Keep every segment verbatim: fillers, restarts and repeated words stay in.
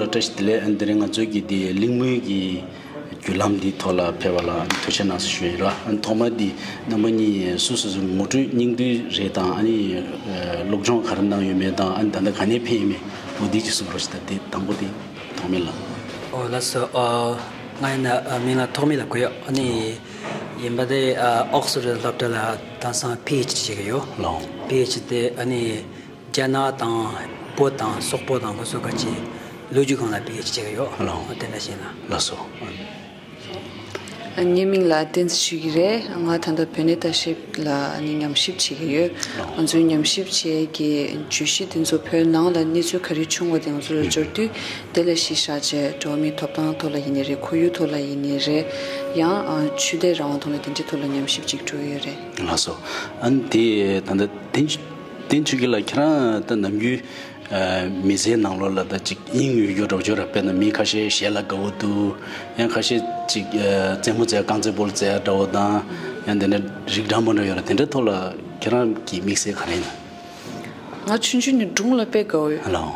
བཀྲ་ཤིས་བདེ་ལེགས། ཨ་ནི་དེ་རིང་ང་ཚོའི་གི་དེ་གླེང་མོལ་གྱི་བརྒྱུད་ལམ་འདི་ཐོག་ལ་ཕེབས་པ་ལ་ཨ་ནི་ཐུགས་རྗེ་གནང་ཞེས་ཞུ་ཡིན་ར། ཨ་ནི་ཐོག་མ་འདི་རྣམ་པ་གཉིས་སོ་སོ་སོའི་ངོ་སྤྲོད་སྙིང་བསྡུས་རེ་དང་ཨ་ནི་སློབ་སྦྱོང་ག་རེ་གནང་ཡོད་མེད་དང་ཨ་ནི་ད་ལྟ་ག་ནས་ཕེབས་ཡིན་མེད་འོ་འདི་ཅིག་གསུང་རོགས་ཞེས། ད་དེ་དང་པོ་དེ་ཐོགས་མེད་ལགས། ཨོ་ལགས་སོ། ཨ་ང་ཡིན་ན་ཨ་མིང་ལ་ཐོགས་མེད་ལབ་ཀྱི་ཡོད། ཨ་ནི་ཡིན་པ་དེ་ཨ་ཨོག་སི་ཕོར་ཌི་སློབ་གྲྭ་ལ་དེང་སང་པི་ཨེཆ་ཌི་བྱེད་ཀྱི་ཡོད། ལགས། པི་ཨེཆ་ཌི་དེ་ཨ་ནི་རྒྱ་ནག་དང་བོད་དང་སོག་པོ་དང་ཁོ་ཚོ་ག་ཅིག་ལོ་རྒྱུས་སྒང་ལ་པི་ཨེཆ་ཌི་བྱེད་ཀྱི་ཡོད། ལགས། དེ་འདྲ་ཞིག་ན། ལགས་སོ། ངའི་མིང་ལ་བསྟན་འཛིན་ཆོས་སྐྱིད་རེད། ང་ད་ལྟ་བོད་གནས་ལྟ་བཤལ་ལ་ནི་ཉམས་ཞིབ་བྱེད་ཀྱི་ཡོད། ལགས། ང་ཚོའི་ཉམས་ཞིབ་བྱེད་ཀྱི་བརྗོད་གཞི་དེ་ཚོ་བོད་ནང་ལ་གནས་ཚུལ་ག་རེ་བྱུང་བ་དེ་ང་ཚོ་ལ་འབྱོར་དུས་དེ་ལ་གཞི་བཞག་བྱས་འགྲོ་བ་མིའི་ཐོབ་ཐང་ཐོག་ལ་ཡིན་ནའི་རེད། ཁོར་ཡུག་ཐོག་ལ་ཡིན་ནའི་རེད། ཡང་ཆོས་དད་རང་དབང་ཐོག་ལ་དེ་འདྲའི་ཐོག་ལ་ཉམས་ཞིབ་ཅིག་འགྲོ་ཡི་ཡོད་རེད། ལགས་སོ། ཨ་ནི་དེ་ད་ལྟ་བསྟན་བསྟན་ཆོས་སྐྱིད་ལགས་ཁྱེད་རང་ད་ནམ་རྒྱུན་མི་ཚེའི་ནང་ལོགས་ལ་ད་ཅིག་དབྱིངས་ཡོད་རྒྱུ་འདྲ་པོ་ཅིག་ཡོད་ར། དཔེར་ན་མི་ཁ་ཤས་གཞས་ལ་དགའ་བོ་འདུག་ཡང་ཁ་ཤས་ཅིག་རྩེད་མོ་རྩེ་རྐང་རྩེད་སྤོ་ལོ་རྩེ་ཡ་འདྲ་བོ་དང་ཡང་དེ་འདྲ་རིགས་འདྲ་མི་འདྲ་ཡོད་ར། དེ་འདྲའི་ཐོག་ལ་ཁྱེད་རང་གི་དམིགས་བསལ་ག་རེ་ཡིན་ན། ང་ཆུང་ཆུང་ནས་སྒྲུང་ལ་དཔེ་དགའ་བོ་ཡོད། ལགས།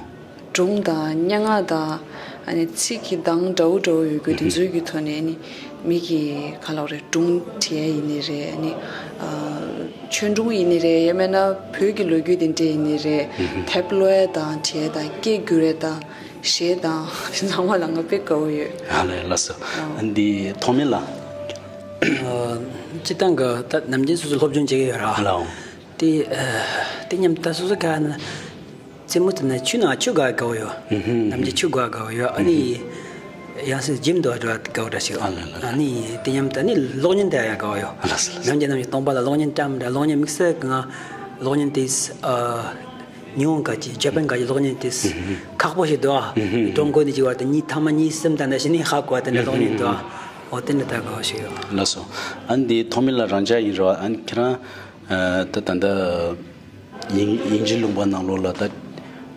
སྒྲུང་དང་སྙན་ངག་དང་ཨ་ནི་ཚིག་གི་གདངས་འདྲ་བོ་འདྲ་བོ་ཡོད་རྒྱུ་དེ་ཚོའི་གི་ཐོག་ནས་ཨ་ནི་མི་གི་ག་ལབ་རེད། སྒྲུང་བྲིས་ཡ་ཡིན་ནི་རེད། ཨ་ནི་ཨ་ཆོས་སྒྲུང་ཡིན་ནི་རེད། ཡང་མིན་ན་བོད་ཀྱི་ལོ་རྒྱུས་དེ་འདྲས་ཡིན་ནི་རེད། དེབ་ཀློག་ཡ་དང་བྲིས་ཡ་དང་སྐད་སྒྱུར་ཡ་དང་གཞས་དང་ཚང་མ་ལ་ང་དཔེ་དགའ་བོ་ཡོད། ཨ་ལས། ལགས་སོ། ཨ་འདི་ཐོགས་མེད་ལགས། ཨ་སྤྱིར་བཏང་གི་ད་ནམ་རྒྱུན་སོ་སོ་སློབ་སྦྱོང་བྱེད་ཀྱི་ཡོད་ར། ལགས། དེ་ཨ་དེ་མཉམ་དུ་ད་སོ་སོ་ག་ན་རྩེད་མོ་རྩེ་ན་ཆུ་ནང་ཆུ་དགའ་དགའ་བོ་ཡོད། ནམ་རྒྱུན་ཆུ་དགའ་དགའ་བོ་ཡོད། ཨ་ནི་ཡང་སེ་འཇིམ་དུ་འགྲོ་དགའ་བོ་འདྲ་ཞིག་ཨ་ལ་ལ། ཨ་ནི་དེ་མཉམ་དུ་ཨ་ནི་གློག་བརྙན་ལྟ་ཡ་དགའ་བོ་ཡོད། ཨ་ལ་ལ། ནམ་རྒྱུན་ནམ་རྒྱུན་སྟོང་པ་ལ་གློག་བརྙན་བཀྲམ་འདྲ། གློག་བརྙན་དམིགས་བསལ་གྱི་ང་གློག་བརྙན་དེ་ཨ་ཉི་ཧོང་ག་ཅིག་ཇ་པན་ག་ཅིག་གློག་བརྙན་དེ་ཁག་པོ་ཞིག་འདུག་ཨ་ཀྲུང་གོ་ནས་ཅིག་བར་དུ་གཉིས་ཐེངས་མ་གཉིས་གསུམ་ལྟ་འདྲ་ཞིག་ནི་ཧ་གོ་བ་དེ་འདྲ་གློག་བརྙན་འདུག་ཨ་འོ་དེ་འདྲ་ལྟ་དགའ་བོ་ཞིག་ཡོད། ལགས་སོ། ཨ་ནི་དེ་ཐོགས་མེད་ལགས་རང་ཅག་ཡིན་རོགས། ཨ་ནི་ཁྱེད་རང་ཨ་ད་ད་ད། དབྱིན་དབྱིན་ཇི་ལུང་པ་ནང་ལོགས་ལ་ད་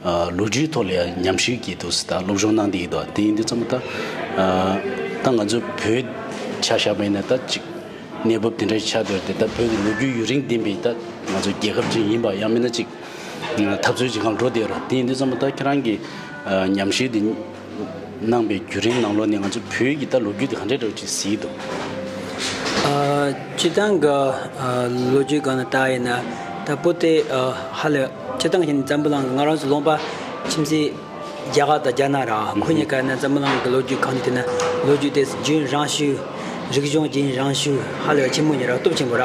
ཨ་ལོ་རྒྱུས་ཐོག་ལ་ཡང་ཉམས་ཞིབ་ཀྱི་འདུག་ཟེར་ད་སློབ་སྦྱོང་གནང་བསྡད་ཀྱི་འདུག་དེ་ཡིན་དུས་ཙམ་པ་ད་ཨ་ད་ང་ཚོ་བོད་ཆ་བཞག་པ་ཡིན་ན་ད་ཅིག་གནས་བབ་དེ་འདྲ་ཞིག་ཆགས་བསྡད་ཡོད་རེད་དེ། ད་བོད་ཀྱི་ལོ་རྒྱུས་ཡུན་རིང་ལྡན་པའི་ད་ང་ཚོ་རྒྱལ་ཁབ་ཅིག་ཡིན་པ་ཡང་མིན་ན་ཅིག་འཐབ་རྩོད་ཅིག་སྒང་འགྲོ་བསྡད་ཡོད་རེད། དེ་ཡིན་དུས་ཙམ་པ་ད་ཁྱེད་རང་གི་ཨ་ཉམས་ཞིབ་དེ་གནང་པའི་བརྒྱུད་རིམ་ནང་ལོགས་ནས་ང་ཚོ་བོད་ཀྱི་ད་ལོ་རྒྱུས་དེ་ག་འདྲ་འདྲ་བོ་ཅིག་གཟིགས་འདུག་ཨ་སྤྱིར་བཏང་གི་ཨ་ལོ་རྒྱུས་སྒང་ནས་བལྟ་ཡིན་ན་ད་བོད་དེ་ཨ་ཧ་ལས་སྤྱིར་བཏང་གི་འཛམ་བུ་གླིང་གི་ང་རང་ཚོ་ལུང་པ་ཁྱིམ་མཚེས་རྒྱ་གར་དང་རྒྱ་ནག་ར་ཁོ་གཉིས་ཀ་ནས་འཛམ་བུ་གླིང་གི་ལོ་རྒྱུས་གང་དེ་ན་ལོ་རྒྱུས་དེ་རྒྱུན་རིང་ཤོས། རིག་གཞུང་རྒྱུན་རིང་ཤོས་ཧ་ལས་པ་ཆེན་པོ་ཡིན་ར། སྟོབས་ཆེན་པོ་ར།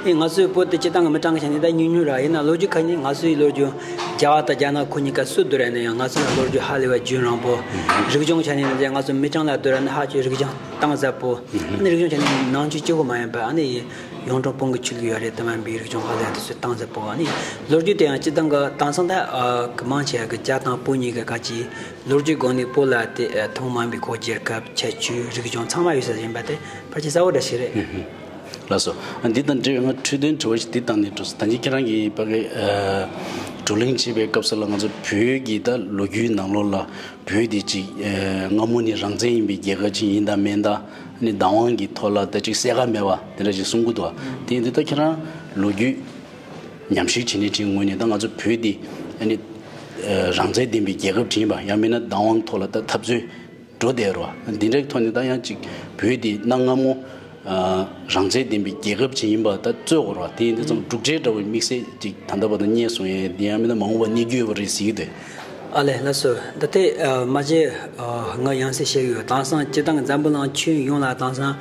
ཨེ་ང་ཚོའི་བོད་དེ་སྤྱིར་བཏང་གི་མི་གྲངས་ཀྱི་ཆ་ནས་ད་ཉུང་ཉུང་ར། ཡིན་ན་ལོ་རྒྱུས་ཁ་ནས་ང་ཚོའི་ལོ་རྒྱུས་རྒྱ་གར་དང་རྒྱ་ནག་ཁོ་གཉིས་ཀ་སུ་བསྡུར་ཡ་ན་ཡང་ང་ཚོའི་ལོ་རྒྱུས་ཧ་ལས་པ་རྒྱུན་རིང་པོ། རིག་གཞུང་ཆ་ནས་ནི་ང་ཚོ་མི་གྲངས་ལ་བསྡུར་ཡ་ན་ཧ་ཅང་རིག་གཞུང་གཏིང་ཟབ་པོ། ཨ་ནི་རིག་གཞུང་ཆ་ནས་ནང་ཆོས་གཅིག་པོ་མ་ཡིན་པ་ཨ་ནི་གཡུང་དྲུང་བོན་གྱི་ཆོས་ལུགས་ཡོད་རེད། དེ་མིན་པའི་རིག་གཞུང་ཧ་ལས་ཡ་དེ་ཚོ་གཏིང་ཟབ་པོ། ཨ་ནི་ལོ་རྒྱུས་དེ་ཡང་སྤྱིར་བཏང་གི་དེང་སང་ད་ཨ་གི་མང་ཆེ་བ་གི་རྒྱ་དང་བོད་གཉིས་ཀ་ག་ཅིག་ལོ་རྒྱུས་སྒང་ནས་བོད་ལ་དེ་ཨ་ཐོག་མ་མེད་པའི་ཁོ་རྒྱལ་ཁབ་ཁྱད་ཆོས་རིག་གཞུང་ཚང་མ་ཡོད་ས་ཡིན་པ་དེ་ཕལ་ཆེར་གསལ་བོ་འདྲ་ཞིག་རེད། ལགས་སོ། འདི་དང་འབྲེལ་བའི་ང་འཕྲོས་དོན་དྲི་བ་ཞིག་འདི་བཏང་ནས་འགྲོ། ད་ཅི་ཁྱེད་རང་གིས་ཕ་གི་ཨ་བགྲོ་གླེང་བྱེད་པའི་སྐབས་སུ་ལ་ང་ཚོ་བོད་ཀྱི་ད་ལོ་རྒྱུས་ནང་ལོགས་ལ་བོད་འདི་ཅིག་ཨ་སྔ་མོ་ནས་རང་བཙན་ཡིན་པའི་རྒྱལ་ཁབ་ཅིག་ཡིན་དང་མིན་དང་ནི་བདག་དབང་གི་ཐོག་ལ་ད་ཅིག་གསལ་ཁ་མེད་པ་དེ་འདྲ་ཞིག་གསུང་གི་འདུག་དེ་ཡིན་དུས་ད་ཁྱེད་རང་ལོ་རྒྱུས་ཉམས་ཞིབ་བྱེད་མཁན་ཅིག་ངོས་ནས་ད་ང་ཚོ་བོད་འདི་ཨ་ནི་ཨ་རང་བཙན་ལྡན་པའི་རྒྱལ་ཁབ་ཅིག་ཡིན་པ་ཡང་མིན་ན་བདག་དབང་ཐོག་ལ་ད་འཐབ་རྩོད་འགྲོ་བསྡད་རོ། འདི་འདྲའི་ཐོག་ནས་ད་ཡང་ཅིག་བོད་འདི་གནའ་སྔ་མོ་ཨ་རང་བཙན་ལྡན་པའི་རྒྱལ་ཁབ་ཅིག་ཡིན་པ་ད་རྩོད་དགོས་རོ། དེ་ཡིན་དུས་ཙམ་འབྲུག་སྒྲའི་འདྲ་བའི་དམིགས་བསལ་ཅིག་ད་ལྟ་བར་དུ་རྙེད་སོང་ཡས་འདི་ཡང་མིན་ན་མ་འོངས་པ་རྙེད་རྒྱུ་ཡོད་པ་རེད་ཟེར་གྱི་འདུག་ཨ་ལས་ལགས་སོ། ད་ལྟའི་ཨ་མ་རྗེས་ཨ་ང་ཡང་སེ་བཤད་ཀྱི་ཡོད། དེང་སང་སྤྱིར་བཏང་གི་འཛམ་བུ་གླིང་ཁྱོན་ཡོངས་ལ་དེང་སང་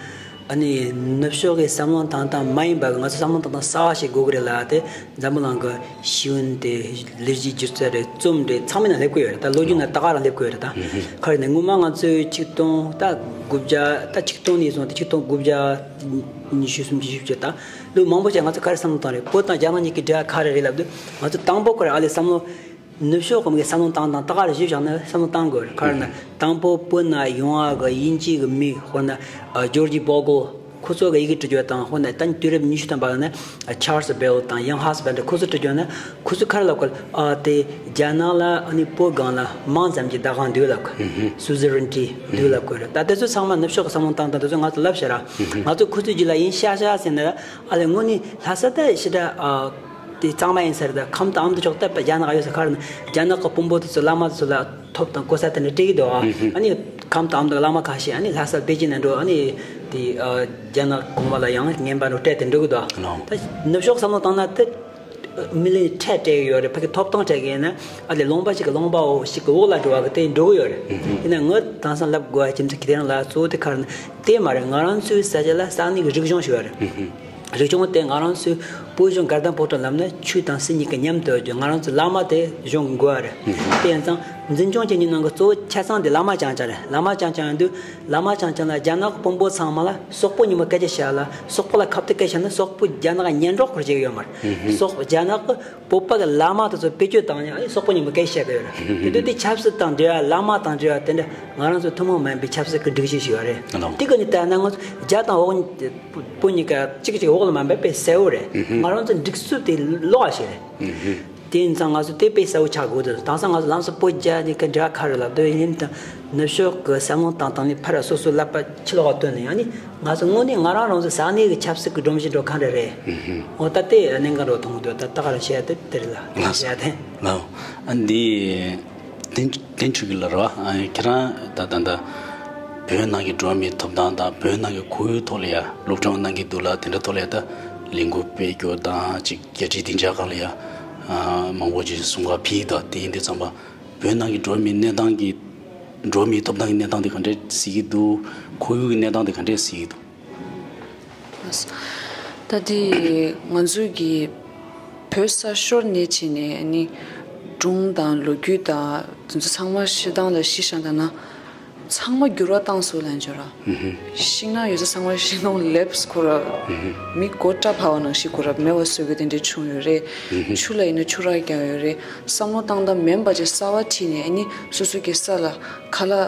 ཨ་ནི་ནུབ་ཕྱོགས་ཀྱི་བསམ་བློ་བཏང་སྟངས་མ་ཡིན་པ་གི་ང་ཚོ་བསམ་བློ་བཏང་སྟངས་གསར་བ་ཞིག་དགོས་ཀྱི་རེད་ལ། དེ་འཛམ་བུ་གླིང་གི་ཤེས་ཡོན་དེ་ལས་གཞི་སྒྱུ་རྩལ་རེད། རྩོམ་རེད། ཚང་མའི་ནང་སླེབས་ཀྱི་ཡོད་རེད། ད་ལོ་རྒྱུས་ནང་ད་ག་རང་སླེབས་ཀྱི་ཡོད་རེད། ད་ག་རེ་ནས་སྔོན་མ་ང་ཚོའི་ཆིག་སྟོང་ད་དགུ་བརྒྱ་ད་ཆིག་སྟོང་ནས་བཟུང་སྟེ་ཆིག་སྟོང་དགུ་བརྒྱ་ཉི་ཤུ་སུམ་ཅུ་བཞི་བཅུ་ད་ལོ་མང་པོ་ཞིག་ང་ཚོ་ག་རེ་བསམ་བློ་བཏང་རེད། བོད་དང་རྒྱ་ནག་གཉིས་ཀྱི་འབྲེལ་བ་ག་རེ་རེད་ལབ་དུས་ང་ཚོ་དང་པོ་ཁོ་རང་ཨ་ལས་བསམ་བློ་ནུབ་ཕྱོགས་ཀྱི་མི་གི་བསམ་བློ་བཏང་སྟངས་ད་ག་རེ་ཞིབ་བཞག་ན་བསམ་བློ་བཏང་དགོས་རེད། ག་རེ་ན་དང་པོ་བོད་ནང་ཡོང་བ་གི་དབྱིན་ཇི་གི་མི་དཔེར་ན་ཨ་ཇོར་ཇི་བོ་གལ་ཁོ་ཚོ་གི་ཡི་གེ་འབྲི་རྒྱུ་དང་། དཔེར་ན་ད་དུས་རབས་ཉི་ཤུ་ཐམ་པ་ལ་ནི་ཨ་ཆཱརལ་སི་བྷེལ་དང་ཡང་ཧ་སི་བྷེལ་ཁོ་ཚོ་འབྲི་རྒྱུ་ན་ཁོ་ཚོ་ག་རེ་ལབ་དགོས། ཨ་དེ་རྒྱ་ནག་ལ་ཨ་ནི་བོད་སྒང་ལ་མིང་ཙམ་གྱི་བདག་དབང་འདུག་ལབ་དགོས། སུ་ཛི་རན་ཊི་འདུག་ལབ་དགོས་རེད། ད་དེ་ཚོ་ཚང་མ་ནུབ་ཕྱོགས་ཀྱི་བསམ་བློ་བཏང་སྟངས་དེ་ཚོ་ང་ཚོ་ལབ་ཤེས་ར། ང་ཚོ་ཁོ་ཚོའི་རྗེས་ལ་ཡིན་ཤག་ཤག་ཟེར་ནས་ཨ་ལས་དངོས་གནས་ལྷ་ས་ད་ཞེ་དྲག་ཨ། དེ་གཙང་མ་ཡིན་ས་རེད། ད་ཁམས་དང་ཨ་མདོ་ཕྱོགས་ད་རྒྱ་ནག་ཡོད་ས་ཁར་ན་རྒྱ་ནག་གི་དཔོན་པོ་དེ་ཚོ་བླ་མ་དེ་ཚོ་ལ་ཐོབ་དང་གོ་ས་དེ་འདྲ་སྤྲད་ཀྱི་འདུག་ཨ། ཨ་ནི་ཁམས་དང་ཨ་མདོ་བླ་མ་ཁ་ཤས་ཨ་ནི་ལྷ་ས་པེ་ཅིན་ནང་འགྲོ། ཨ་ནི་དེ་རྒྱ་ནག་གོང་མ་ལ་ཡང་རྔན་པ་འགྲོ་སྤྲད་དེ་འགྲོ་གི་འདུག་ཨ། ད་ནུབ་ཕྱོགས་བསམ་བློ་བཏང་ན་དེ་མི་ལ་ཁྲལ་སྤྲད་ཀྱི་ཡོད་རེད། ཕ་གི་ཐོབ་ཐང་སྤྲད་ཀྱི་ཡིན་ན་ཨ་ལས་ལུང་པ་ཞིག་གི་ལུང་པ་འོག་ཞིག་གི་འོག་ལ་འགྲོ་བ་གི་དེ་འགྲོ་གི་ཡོད་རེད། ཡིན་ན་ངས་དེང་སང་ལབ་དགོས་པ་ཅི་འདྲ་གི་དེ་རང་ལ་གཙོ་བོ་དེ་ག་རེ་ན་དེ་མ་རེད། ང་རང་ཚོའི་ས་ཆ་ལ་ས་གནས་ཀྱི་རིག་གཞུང་ཞིག་ཡོད་རེད། རིག་གཞུང་དེ་ང་རང་ཚོའི་བོད་གཞུང་དགའ་ལྡན་ཕོ་བྲང་ལམ་ནས་ཆོས་དང་སྲིད་གཉིས་ཀྱི་མཉམ་དུ་ཡོད་རྒྱུ། ང་རང་ཚོའི་བླ་མ་དེ་གཞུང་གི་འགོ་བ་རེད། དེ་ཡིན་ཙང་འཛིན་སྐྱོང་བྱེད་མཁན་ནང་གི་གཙོ་བོ་ཆ་ཚང་དེ་བླ་མ་རྐྱང་རྐྱང་རེད། བླ་མ་རྐྱང་རྐྱང་ཡིན་དུས་བླ་མ་རྐྱང་རྐྱང་ལ་རྒྱ་ནག་གི་དཔོན་པོ་ཚང་མ་ལ་སོག་པོ་མཉམ་པོ་སྐད་ཆ་བཤད་ལ། སོག་པོ་ལ་ཁ་གཏད་སྐད་བཤད་ན་སོག་པོ་རྒྱ་ནག་གི་སྙན་གྲགས་སྐོར་བྱེད་ཀྱི་ཡོད་མ་རེད། སོག་རྒྱ་ནག་གི་བོད་པ་གི་བླ་མ་དེ་ཚོ་བེད་སྤྱོད་བཏང་ནས་ཨ་ནི་སོག་པོ་མཉམ་པོ་སྐད་བཤད་གི་ཡོད་རེད། དེ་དུས་དེ་ཆབ་སྲིད་དང་འབྲེལ་བ། བླ་མ་དང་འབྲེལ་བ་དེ་འདྲ་ང་རང་ཚོ་ཐུན་མོང་མ་ཡིན་པའི་ཆབ་སྲིད་ཀྱི་སྒྲིག་གཞི་ཞིག་ཡོད་རེད། ཨ་ནོ། དེ་གི་ནི་ལྟ་ན་ང་ཚོ་རྒྱ་དང་འོག་གཉིས་བོད་གཉིས་ཀ་གཅིག་གཅིག་འོག་ལ་མ་འབབ་པའི་གསལ་བོ་རེད། ཨུ་ཧུ། ང་རང་ཚོ་སྒྲིག་སྲོལ་དེ་ལོག་པ་ཞིག་རེད། ཨུ་ཧུ། དེ་ཡིན་ཙང་ང་ཚོ་དེ་དཔེ་གསལ་བོ་ཆགས་དགོས་འདུག་དེང་སང་ང་ཚོ་ལམ་སང་བོད་རྒྱ་གཉིས་ཀ་འབྲེལ་བ་ག་རེ་ལབ་འདོད་ཡིན་དང་། ནུབ་ཕྱོགས་ཀྱི་བསམ་བློ་བཏང་སྟངས་ནི་ཕར་སོ་སོའི་ཀླད་པ་ཕྱི་ལོགས་ལ་བཏོན་ནས། ཨ་ནི་ང་ཚོ་དངོས་གནས་ང་རང་རང་ཚོ་ས་གནས་ཀྱི་ཆབ་སྲིད་ཀྱི་སྒྲོམ་གཞི་འགྲོ་གང་འདྲ་རེད། ཨུ་ཧུ། འོ་ད་དེ་གནད་འགག་འགྲོ་མཐོང་གི་འདུག་ད་ད་ག་རང་བཤད་ཡ་དེ་དེ་རེད་ལ། ལགས་སོ། བཤད་ཡ་དེ། ལགས། ཨ་འདི་བསྟན་བསྟན་ཆོས་ཀྱི་ལ་རོ། ཨ་ཁྱེད་རང་ད་ད་ད་བོད་ནང་གི་འགྲོ་བ་མིའི་ཐོབ་ཐང་དང་བོད་ནང་གི་ཁོར་ཡུག་ཐོག་ལ་ཡ་སློབ་སྦྱོང་གནང་གི་འདུག་ལ། དེ་འདྲ་ཐོག་ལ་ཡ་ད་ལས་འགུལ་སྤེལ་རྒྱུ་དང་ཅིག་རྒྱལ་སྤྱིའི་སྡིངས་ཆ་ཁག་ལ་ཡ་ཨ་མང་པོ་ཅིག་གསུང་བ་ཕུལ་དང་། དེ་ཡིན་དུས་ཙམ་པ་བོད་ནང་གི་འགྲོ་བ་མིའི་གནས་སྟངས་ཀྱི་འགྲོ་བ་མིའི་ཐོབ་ཐང་གི་གནས་སྟངས་དེ་ག་འདྲས་གཟིགས་ཀྱི་འདུག་ཁོར་ཡུག་གི་གནས་སྟངས་དེ་ག་འདྲས་གཟིགས་ཀྱི་འདུག་ད་དེ་ང་ཚོས་ཀྱི་བོད་ས་ཤོར་ནས་བྱས་ནས་ནི་སྒྲུང་དང་ལོ་རྒྱུས་དང་དེ་ཚོ་ཚང་མ་བཤད་སྟངས་ལ་གཞི་བཞག་ན་ཚང་མ་འགྱུར་བ་བཏང་སོང་ལབ་འཇོག་ར། ཤིང་ནགས་ཡོད་ས་ཚང་མ་ཤིང་སྡོང་ལེབ་ཁོ་ར། མི་མགོ་སྐྲ་འཕར་བ་ནང་བཞིན་ཁོ་ར་མེད་པ་བཟོ་གི་དེ་འདྲས་བྱུང་ཡོད་རེད། ཆུ་ལ་ཡིན་ན་ཆུ་རགས་རྒྱག་ཡོད་རེད། བསམ་བློ་བཏང་སྟངས་མིན་པ་ཅིག་གསར་པ་ཁྲིད་ནས་ཨ་ནི་སོ་སོ་གི་ས་ལ་ཁ་ལག་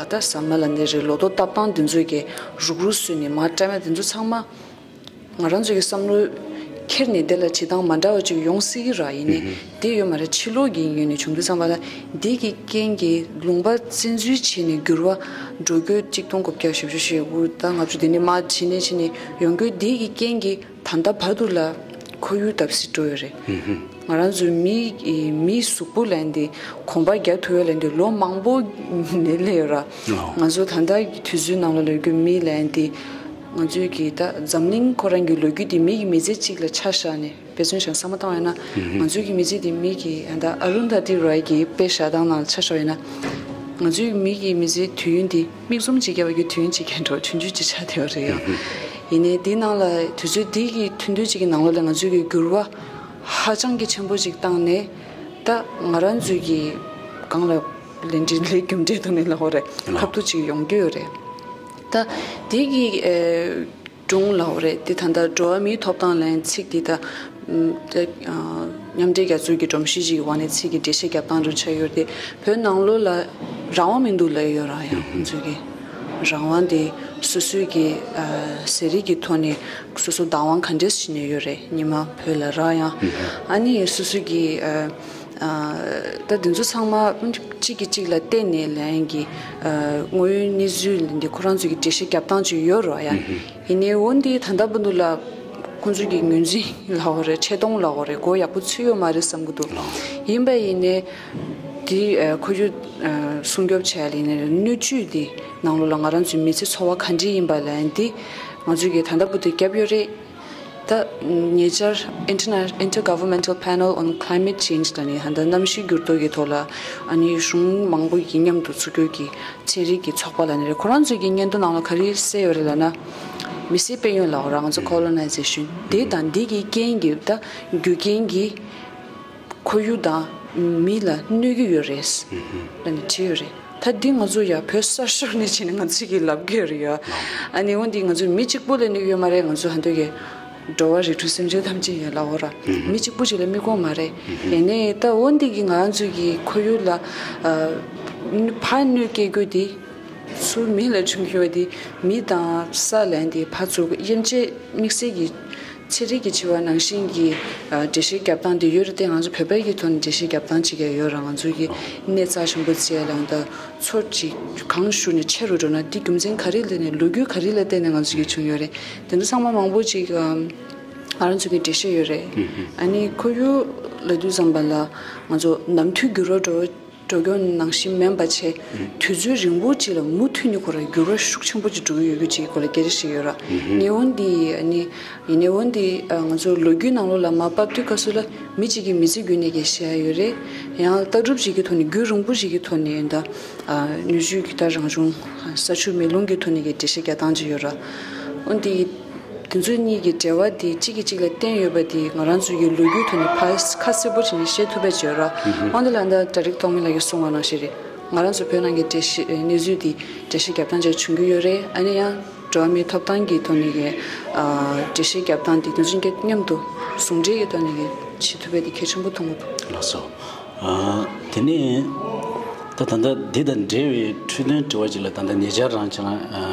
ད་ཟ་མ་ལ་ནི་རེད། ལོ་ཏོག་བཏབ་སྟངས་དེ་ཚོ་གི་རུག་རུག་བཟོས་ནས་མར་བཀྲམ་ཡ་དེ་ཚོ་ཚང་མ། ང་རང་ཚོ་གི་བསམ་བློ་ཁྱེར་ནས་དེ་ལ་བྱེད་སྟངས་མ་འདྲ་བ་ཅིག་ཡོང་སྲིད་ཀྱི་ར། ཡིན་ནའི་དེ་ཡོད་མ་རེད། ཕྱི་ལོགས་ཀྱི་ངོས་ནས་བྱུང་དུས་ཙམ་པ་ལ་འདི་གི་རྐྱེན་གྱིས་ལུང་པ་བཙན་འཛུལ་བྱས་ནས་འགྱུར་བ་འགྲོ་རྒྱུ་གཅིག་སྟོང་དགུ་བརྒྱ་བཞི་བཅུ་ཞེ་དགུ་ད་ལྔ་བཅུ་དེ་ནས་མར་བྱས་ནས་བྱས་ནས་ཡོང་རྒྱུ་འདི་གི་རྐྱེན་གྱིས་ད་ལྟ་བར་དུ་ལ་ཁོར་ཡུག་བརྡབ་གསིག་འགྲོ་ཡོད་རེད། ང་རང་ཚོའི་མི་མིའི་གཟུགས་པོ་ལ་ཡིན་ཏེ་གོམ་པ་རྒྱག་ཐུབ་ཡ་ལ་ཡིན་ཏེ་ལོ་མང་པོ་ནས་སླེབས་ཡོད་ར། ང་ཚོ་ད་ལྟ་གི་དུས་ཚོད་ནང་ལ་ལོ་རྒྱུས་མི་ལ་ཡིན་ཏེ་ང་ཚོའི་གི་ད་འཛམ་གླིང་ཁོ་རང་གི་ལོ་རྒྱུས་དེ་མི་གི་མི་ཚེ་གཅིག་ལ་ཆ་བཞག་ནས་དཔེ་མཚོན་བཞག་བསམ་བློ་བཏང་བ་ཡིན་ན། ང་ཚོའི་གི་མི་ཚེ་དེ་མི་གི་ད་ཨ་རུན་དྷ་ཏི་རོའི་གི་དཔེ་བཞག་སྟངས་ནང་ལ་ཆ་བཞག་པ་ཡིན་ན། ང་ཚོའི་མི་གི་མི་ཚེའི་དུས་ཡུན་དེ་མིག་བཙུམ་གཅིག་བརྒྱབ་པ་གི་དུས་ཡུན་གཅིག་གི་འགྲོ་ཆུང་ཆུང་གཅིག་ཆགས་བསྡད་པ་རེད་ཡ། ཡིན་ནའི་དེའི་ནང་ལ་དུས་ཚོད་དེ་གི་ཐུང་ཐུང་གཅིག་གི་ནང་ལོགས་ལ་ང་ཚོའི་གི་འགྱུར་བ་ཧ་ཅང་གི་ཆེན་པོ་ཅིག་བཏང་ནས་ད་ང་རང་ཚོའི་གི་སྒང་ལ་ལས་འབྲས་ལས་རྒྱུ་འབྲས་ཐོག་ནས་ལབ་དགོས་རེད། ཁ་ཐུག་ཅིག་ཡོང་གི་ཡོད་རེད། ད་དེ་གི་ཨེ། སྒྲུང་ལབ་དགོས་རེད། དེ་ད་ལྟ་འགྲོ་བ་མིའི་ཐོབ་ཐང་ལ་ཡང་ཚིག་འདི་ད་ཨམ་ད་ཨ་མཉམ་འབྲེལ་རྒྱལ་ཚོགས་ཀྱི་སྒྲོམ་གཞི་ཞིག་གི་འོག་ནས་ཚིག་གི་འགྲེལ་བཤད་རྒྱབ་སྟངས་རུ་ཆགས་ཡོད་རེད། བོད་ནང་ལོགས་ལ་རང་དབང་མི་འདུག་ལབ་ཡོད་ར། ཡང་ང་ཚོ་གི་རང་དབང་དེ་སོ་སོའི་གི་ཨ་ཟས་རིགས་ཀྱི་ཐོག་ནས་སོ་སོ་བདག་དབང་ག་འདྲས་བྱས་ནས་ཡོད་རེད། ཉི་མ་བོད་ལ་ར་ཡང་ཨ་ནི་སོ་སོའི་གི་ཨ་ཨ་ད་འདི་ཚོ་ཚང་མ་གཅིག་གིས་གཅིག་ལ་བརྟེན་ནས་ལན་གྱི་ཨ་དངོས་ཡོད་གནས་ཚུལ་འདི་ཁོ་རང་ཚོ་གི་འགྲེལ་བཤད་རྒྱབ་སྟངས་ཅིག་ཡོད་ར་ཡ། ཡིན་ནའི་འོ་འདི་ད་ལྟ་བར་དུ་ལ་ཁོང་ཚོ་གི་ངོས་འཛིན་ལབ་དགོས་རེད། ཆེ་མཐོང་ལབ་དགོས་རེད། གོ་ཡག་པོ་ཚུད་ཡོད་མ་རེད་བསམ་གྱི་འདུག་ཡིན་པ་ཡིན་ནའི་འདི་ཨ་ཁོར་ཡུག་ཨ་སྲུང་སྐྱོབ་བྱས་ལ་ཡིན་ནའི་སྣོད་བཅུད་འདི་ནང་ལོགས་ལ་ང་རང་ཚོའི་མི་ཚེ་འཚོ་བ་ག་འདྲ་ཡིན་པ་ལ་ཡང་འདི་ང་ཚོ་གི་ད་ལྟ་བར་དུ་རྒྱབ་ཡོད་རེད། ད་ཉེ་ཆར་Interna- Intergovernmental Panel on Climate Change ལ་ནི་ཧན་ད་གནམ་གཤིས་འགྱུར་ལྡོག་གི་ཐོག་ལ་ཨ་ནི་གཞུང་མང་པོ་ཡིས་མཉམ་དུ་ཚུགས་རྒྱུ་གི་ཚན་རིག་གི་ཚོགས་པ་ལ་ནི་རེད། ཁོ་རང་ཚོའི་གི་སྙན་ཐོ་ནང་ལ་ག་རེ་གསལ་ཡོད་རེད་ལབ་ན། མི་སེར་སྤེལ་ཡོང་ལབ་ར། ང་ཚོ་colonization དེ་དང་འདི་གི་རྐྱེན་གྱིས་ད་རྒྱུ་རྐྱེན་གྱིས་ཁོར་ཡུག་དང་མི་ལ་གནོད་ཀྱི་ཡོད་རེད་ལབ་ནས་བྲིས་ཡོད་རེད། ད་འདི་ང་ཚོ་ཡ་བོད་ས་ཤོར་ནས་བྱས་ནས་ང་ཚོ་གི་ལབ་དགོས་རེད་ཡ། ཨ་ནི་འོ་འདི་ང་ཚོ་མི་གཅིག་པུ་ལ་གནོད་ཀྱི་ཡོད་མ་རེད། ང་ཚོ་ཧ་འདོད་ཀྱི་འགྲོ་བ་རིགས་དྲུག་སེམས་ཅན་ཐམས་ཅད་ཡ་ལབ་འོ་ར། མི་གཅིག་པུ་ཅིག་ལ་དམིགས་ཡོད་མ་རེད། ཡིན་ནའི་ད་འོ་འདི་གི་ང་ཚོ་གི་ཁོར་ཡུག་ལ་ཨ་ཕར་གནོད་སྐྱེལ་རྒྱུ་དེ་ཚུར་མི་ལ་བྱུང་གི་ཡོད་དེ། མི་དང་ས་ལ་དེ་ཕར་ཚུར་དབྱེ་འབྱེད་དམིགས་བསལ་གྱི་ཚན་རིག་གི་བྱ་བ་ནང་བཞིན་གྱི་ཨ་འགྲེལ་བཤད་རྒྱབ་སྟངས་དེ་ཡོད་རེད་དེ། ང་ཚོ་བོད་པའི་གི་ཐོག་ནས་འགྲེལ་བཤད་རྒྱབ་སྟངས་ཅིག་ཡང་ཡོད་ར། ང་ཚོ་གི་གནས་རྩ་ཆེན་པོ་བརྩི་ཡ་ལ་ཡང་ད་མཚོ་ཅིག་གངས་ཤུར་ནས་ཆེ་རུ་འགྲོ་ན་དེ་རྒྱུ་མཚན་ག་རེ་ལ་ནས་ལོ་རྒྱུས་ག་རེ་ལ་བརྟེན་ནས་ང་ཚོ་གི་བྱུང་ཡོད་རེད། དེ་ཚོ་ཚང་མ་མང་པོ་ཅིག་ཨམ་ ང་རང་ཚོ་གི་འགྲེལ་བཤད་ཡོད་རེད། ཨ་ནི་ཁོར་ཡུག་ལབ་དུས་ཙམ་པ་ལ་ང་ཚོ་ནམ་དུས་འགྱུར་བ་འགྲོ་འགྲོ་སྐྱོང་ནང་བཞིན་མིན་པ་བྱས། དུས་ཚོད་རིང་པོ་ཅིག་ལ་མུ་མཐུད་ནས་ཁོ་རང་འགྱུར་བ་ཤུགས་ཆེན་པོ་ཅིག་འགྲོ་གི་ཡོད་རྒྱུ་ཅིག་སྐོར་ལ་སྐད་ཆ་བཤད་ཡོད་ར། ཉེ་འོང་འདི་ཨ་ནི་ཡིན་ཉེ་འོང་འདི་ང་ཚོ་ལོ་རྒྱུས་ནང་ལོགས་ལ་མར་ཕབ་དུས་སྐབས་སུ་ལ་མི་གཅིག་གིས་མི་ཚེ་བརྒྱུད་ནས་ཀྱི་བཤད་ཡ་ཡོད་རེད། ཡང་ལྟ་གྲུབ་ཅིག་གི་ཐོག་ནས་རྒྱུན་རིང་པོ་ཞིག་གི་ཐོག་ནས་ད་ནུས་ཤུགས་ཀྱི་ད་རང་བྱུང་ས་ཆུ་མེ་རླུང་གི་ཐོག་ནས་ཀྱི་འགྲེལ་བཤད་རྒྱག་སྟངས་ཅིག་ཡོད་ར། འོན་ཏེ། དེ་ཚོ་གཉིས་ཀྱི་འབྲེལ་བ་དེ་གཅིག་གིས་གཅིག་ལ་བརྟེན་ཡོད་པ་དེ་ང་རང་ཚོ་ཡི་ལོ་རྒྱུས་ཐོག་ནས་ཕར་ཁ་གསལ་པོ་བྱས་ནས་ཤེས་ཐུབ་པ་བྱས་ར། འོན་ཏེ་ལ་ད་ད་རིག་ཐོགས་མེད་ལགས་ཀྱིས་གསུངས་པ་ནང་བཞིན་རེད། ང་རང་ཚོ་བོད་ནང་གི་འགྲེལ་བཤད་གནས་ཚུལ་དེ་འགྲེལ་བཤད་རྒྱབ་སྟངས་ཅིག་བྱུང་གི་ཡོད་རེད། ཨ་ནི་ཡང་འགྲོ་བ་མིའི་ཐོབ་ཐང་གི་ཐོག་ནས་ཀྱི་འགྲེལ་བཤད་རྒྱབ་སྟངས་དེ་དེ་ཚོ་གཉིས་མཉམ་དུ་ཟུང་འབྲེལ་གྱི་ཐོག་ནས་ཀྱི་བྱེད་ཐུབ་པ་དེ་གལ་ཆེན་པོ་མཐོང་གི་འདུག་ལགས་སོ། དེ་ནས་ད་ད་ལྟ་འདི་དང་འབྲེལ་བའི་འཕྲོས་དོན་དྲི་བ་ཅིག་ལ། ད་ལྟ་ཉེ་ཆར་རང་ཁྱེད་རང་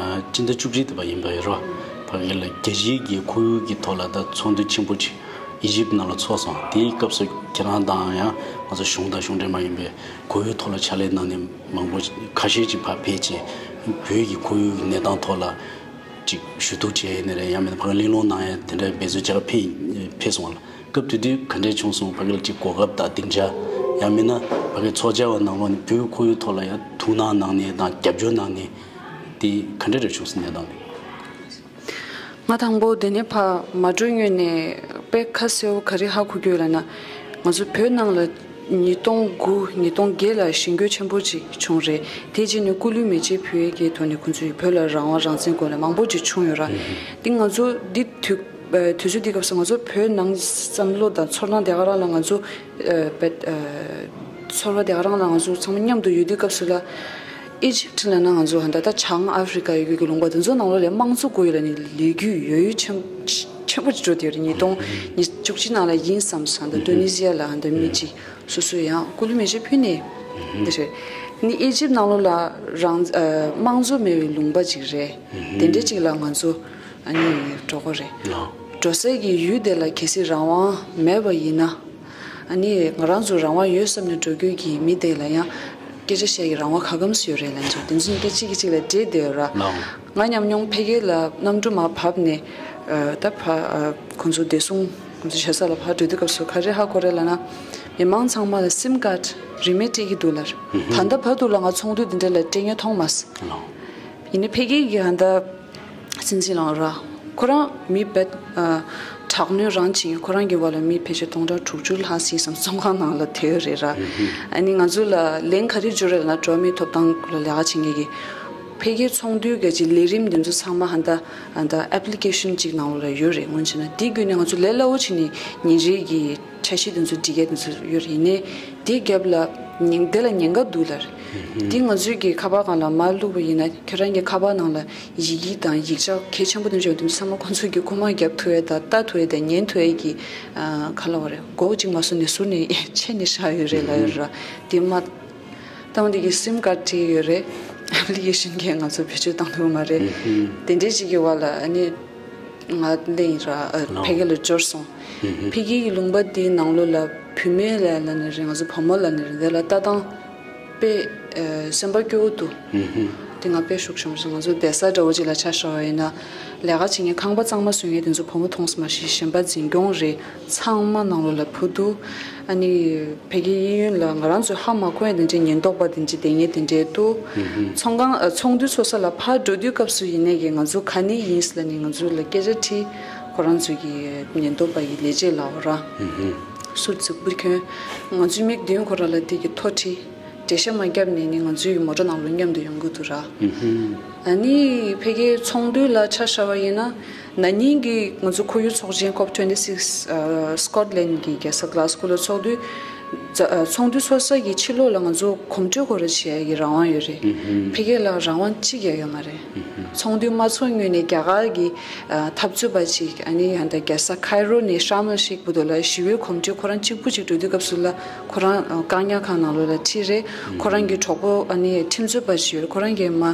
སྤྱི་ཟླ་བཅུ་གཅིག་འདས་པ་ཡིན་པ་ཡོད་རོ། ཕ་གི་ལ་རྒྱལ་སྤྱིའི་གི་ཁོར་ཡུག་གི་ཐོག་ལ་ད་ཚོགས་འདུ་ཆེན་པོ་ཅིག་ཨི་ཇིབ་ནང་ལ་ཚོགས་སོང་། དེའི་སྐབས་སུ་ཁྱེད་རང་དང་ཡང་ང་ཚོ་གཞུང་དང་གཞུང་འབྲེལ་མ་ཡིན་པའི་ཁོར་ཡུག་ཐོག་ལ་ཕྱག་ལས་གནང་མཁན་མང་པོ་ཁ་ཤས་ཅིག་ཕར་ཕེབས་བྱས་བོད་ཀྱི་ཁོར་ཡུག་གི་གནས་སྟངས་ཐོག་ལ་ཅིག་ཞུ་གཏུག་བྱས་ནས་རེད། ཡང་མིན་ན་ཕ་གི་གླེང་སློང་གནང་ཡ་དེ་འདྲ་འབད་བརྩོན་བྱས་ཕེབས་ཕེབས་སོང་བ་ལ། སྐབས་དེ་དུས་ག་འདྲས་བྱུང་སོང་། ཕ་གི་ལ་ཅིག་གོ་སྐབས་དང་སྡིངས་ཆ། ཡང་མིན་ན་ཕ་གི་ཚོགས་བཅར་བ་ནང་ལོགས་ནས་བོད་ཁོར་ཡུག་ཐོག་ལ་ཡང་ཐུགས་སྣང་གནང་ནས་དང་རྒྱབ་སྐྱོར་གནང་ནས་དེ་ག་འདྲས་རེ་བྱུང་སོང་གནས་སྟངས་དེ། ང་དང་པོ་དེ་ནས་ཕར་མ་འགྲོ་སྔོན་ནས་དཔེ་ཁ་གསལ་བོ་ག་རེ་ཧ་གོ་གི་ཡོད་ལབ་ན། ང་ཚོ་བོད་ནང་ལ་ཉིས་སྟོང་དགུ་ཉིས་སྟོང་བརྒྱད་ལ་ཞི་རྒོལ་ཆེན་པོ་ཅིག་བྱུང་རེད། དེ་རྗེས་ནས་སྐུ་ལུས་མེ་མཆོད་ཕུལ་ཡས་ཀྱི་ཐོག་ནས་ཁོང་ཚོས་བོད་ལ་རང་དབང་རང་བཙན་སྐོར་ལ་མང་པོ་ཅིག་བྱུང་ཡོད་ར། དེ་ང་ཚོ་འདི་དུས་ཨ་དུས་ཚོད་འདི་སྐབས་སུ་ང་ཚོ་བོད་ནང་བསམ་བློ་དང་ཚོར་སྣང་དེ་ག་རང་ལ་ང་ཚོ་ཨ་བེད་ཨ་ཚོར་བ་དེ་ག་རང་ལ་ང་ཚོ་ཚང་མ་མཉམ་དུ་ཡོད་དུས་སྐབས་སུ་ལ། ཨི་ཇིབ་ལབ་ན་ང་ཚོ་ཧ་ད་ད་བྱང་ཨ་ཧྥེ་རི་ཀ་ཡོད་རྒྱུ་གི་ལུང་པ་དེ་ཚོ་ནང་ལོགས་ལ་དམངས་གཙོ་དགོས་ཡོད་ལབ་ནས་ལས་འགུལ་ཡོད་ཡོད་ཆེན་ཆེན་པོ་ཅིག་འགྲོ་དེ་རེད། ཉིས་སྟོང་ཉི་ཤུ་གཅིག་ནང་ལ་ཡིན་བསམ་སོང་། ད་ཨིན་དོ་ནི་ཟི་ཡ་ལ་ཧ་ད་མི་གཅིག་སོ་སོ་ཡང་སྐུ་ལུས་མེ་མཆོད་ཕུལ་ནས་དེ་རེད། ནི་ཨི་ཇིབ་ནང་ལོགས་ལ་རང་ཨ་དམངས་གཙོ་མེད་པའི་ལུང་པ་ཅིག་རེད། དེ་འདྲ་ཅིག་ལ་ང་ཚོ་ཨ་ནི་འགྲོ་དགོས་རེད། འགྲོ་སའི་གི་ཡུལ་དེ་ལ་གལ་སྲིད་རང་དབང་མེད་པ་ཡིན་ན། ཨ་ནི་ང་རང་ཚོ་རང་དབང་ཡོད་བསམ་ནས་འགྲོ་རྒྱུ་གི་མི་དེ་ལ་ཡང་སྐད་ཆ་བཤད་ཀྱི་རང་དབང་ག་གམ་སུ་ཡོད་རེད་ལབ་ཅིག་དེ་ཚོ་གཉིས་ཀ་གཅིག་གིས་གཅིག་ལ་འདྲེས་བསྡད་ཡོད་ར། ལའོ། ང་ཉམས་མྱོང་ཕ་གི་ལ་གནམ་གྲུ་མར་བབས་ནས་ཨ་ད་ཕ་ཨ་ཁོང་ཚོ་བདེ་སྲུང་ཁོང་ཚོ་བྱེད་ས་ལ་ཕར་འགྲོ་དུས་སྐབས་སུ་ག་རེ་ཧ་གོ་རེད་ལབ་ན། མི་མང་ཚང་མ་ལ་སིམ་ཀཱཌ་རིན་མེད་སྤྲད་ཀྱི་འདུག་ལབ། ད་ལྟ་བར་དུ་ལ་ང་ཚོགས་འདུ་འདི་འདྲ་ལ་སྤྲད་མཁན་མཐོང་མ་སོང་། ལའོ། ཡིན་ནའི་ཕ་གི་གི་ཧ་ད། སྲིད་འཛིན་ལགས་ར། ཁོ་རང་མི་བེད་ཨ་དྲག་གནོན་རང་བྱེད་ཡིན། ཁོ་རང་གི་བར་ལ་མི་ཕལ་ཆེར་སྟོང་ཕྲག་དྲུག་ཅུ་ལྷག་ཟིན་བསམ་བཙོན་ཁང་ནང་ལ་བསྡད་ཡོད་རེད་ར། ཨ་ནི་ང་ཚོ་ལ་ལན་ག་རེ་འབྱོར་རེད་ལབ་ན། འགྲོ་བ་མིའི་ཐོབ་ཐང་སྐོར་ལ་ལས་ཀ་བྱེད་མཁན་གྱི་ཕ་གིའི་ཚོགས་འདུའི་ག་ཅིག་ལས་རིམ་འདི་ཚོ་ཚང་མ་ཧ་ད་ཨ་ད་ཨེབ་ལི་ཀེ་ཤན་ཅིག་ནང་ལོགས་ལ་ཡོད་རེད། སྔོན་ཆད་ན་དེའི་བརྒྱུད་ནས་ང་ཚོ་ལས་སླ་བོ་བྱས་ནས་ཉིན་རེ་གི་འཆར་གཞི་དེ་ཚོ་སྒྲིག་ཡས་དེ་ཚོ་ཡོད་རེད། ཡིན་ནའི་དེའི་རྒྱབ་ལ་ཉེན་དེ་ལ་ཉེན་ཁ་འདུག་ལབ་རེད། དེ་ང་ཚོའི་གི་ཁ་པར་སྒང་ལ་མར་བླུགས་པ་ཡིན་ན། ཁྱོད་རང་གི་ཁ་པར་ནང་ལ་ཡི་གེ་དང་ཡིག་ཆ་གལ་ཆེན་པོ་དེ་འདྲ་ཡོད་དུས་ཚང་མ་ཁོང་ཚོའི་གི་རྐུ་མ་རྒྱབ་ཐུབ་ཡས་དང་ལྟ་ཐུབ་ཡས་དང་ཉན་ཐུབ་ཡས་ཀྱི་ཨ་ག་ལབ་དགོས་རེད། སྒོ་གཅིག་མ་བཟོ་ནས་ཟུར་ནས་ཕྱེ་ནས་བཞག་ཡོད་རེད་ལབ་ཡོད་ར། དེ་མ་བཏང་དེ་གི་སིམ་ཀཱཌ་སྤྲད་ཡོད་རེད། ཨེབ་ལི་ཀེ་ཤན་གྱིས་ང་ཚོ་བེད་སྤྱོད་བཏང་ཐུབ་མ་རེད། དེ་འདྲའི་ཅིག་གི་བར་ལ་ཨ་ནི། ང་ལེན་ར་ཨ་ལོ། ཕ་གི་ལ་འབྱོར་སོང་། ཧུམ་ཧུམ། ཕ་གི་ཡི་ལུང་པ་འདིའི་ནང་ལོགས་ལ་བུད་མེད་ལ་ལ་ནི་རེད། ང་ཚོ་བུ་མོ་ལ་ནི་རེད། དེ་ལ་ལྟ་སྟངས་དཔེ་ཨ་སེམས་པ་སྐྱོ་བོ་འདུག་ཧུམ་ཧུམ། དེ་ང་དཔེ་ཤུགས་ཆེན་པོ་བྱུང་། ང་ཚོ་བསྡད་ས་འདྲ་བོ་ཅིག་ལ་ཆ་བཞག་པ་ཡིན་ན། ལས་ཀ་བྱེད་མཁན་ཁང་པ་གཙང་མ་བཟོ་མཁན་དེ་ཚོ་བུ་མོ་མཐོང་སོང་མ་གཞི་གཞན་པ་འཛིན་སྐྱོང་རེད། ཚང་མ་ནང་ལོགས་ལ་བུ་འདུག་ཨ་ནི་ཕ་གི་གཡས་གཡོན་ལ་ང་རང་ཚོས་ཧ་མ་གོ་ཡ་དེ་འདྲའི་ཉེན་རྟོག་པ་དེ་འདྲའི་བསྡད་མཁན་དེ་འདྲའི་འདུག་ཧུམ་ཧུམ། ཚོང་ཁང་ཨ་ཚོགས་འདུ་ཚོགས་ས་ལ་ཕར་འགྲོ་དུས་སྐབས་སུ་ཡིན་ནའི་གི་ང་ཚོ་ག་ནས་ཡིན་ཟེར་ལབ་ནས་ང་ཚོ་ལ་སྐད་ཆ་དྲིས། ཁོ་རང་ཚོ་གི་ཉེན་རྟོག་པ་ཡི་ལས་བྱེད་ལབ་ར། ཧུམ་ཧུམ། སུ་ཙི་པུར་ཁྱོན། ང་ཚོའི་མིག་མདུན་ཁོ་རང་ལ་དེ་གི་ཐོ་ཁྲིད། འགྲེལ་བཤད་མ་བརྒྱབ་ནས་ནི་ང་ཚོའི་མོ་ཊ་ནང་ལ་མཉམ་དུ་ཡོང་གི་འདུག་ར། ཧུམ་ཧུམ། ཨ་ནི་ཕ་གིའི་ཚོགས་འདུ་ལ་ཆ་བཞག་པ་ཡིན་ན། ན་ནིང་གི་ང་ཚོ་ཁོར་ཡུག་ཚོགས་ཆེན་ཀོབ་ཊུ་ཝེན་ཊི་སིགས་ཨ་སི་ཀོཊ་ལེན་ཌི་གི་རྒྱལ་ས་གྷ་ལ་སི་ཀོ་ལ་ཚོགས་དུས། ཨ་ཚོགས་འདུ་ཚོགས་ས་གི་ཕྱི་ལོགས་ལ་ང་ཚོ་གོམ་བགྲོད་སྐོར་ར་བྱེད་ཡ་གི་རང་དབང་ཡོད་རེད། ཧུམ་ཧུམ། ཕ་གི་ལ་རང་དབང་གཅིག་ཀྱང་ཡོད་མ་རེད། ཧུམ་ཧུམ། ཚོགས་འདུ་མ་ཚོགས་སྔོན་ནས་རྒྱ་གར་གྱི་ཨ་འཐབ་རྩོད་པ་ཅིག་ཨ་ནི་ཡང་ད་རྒྱལ་ས་ཁའི་རོ་ནས་ཤར་མལ་ཤེག་བར་དུ་ལ་ཞི་བའི་གོམ་བགྲོད་ཁོ་རང་གཅིག་པུ་ཅིག་འགྲོ་དུས་སྐབས་སུ་ལ་ཁོ་རང་ཨ་བཀག་ཉར་ཁང་ནང་ལོགས་ལ་ཁྲིད་རེད། ཁོ་རང་གི་གྲོགས་པོ་ཨ་ནི་ཁྲིམས་རྩོད་པ་ཅིག་ཡོད་རེད། ཁོ་རང་གིས་མ་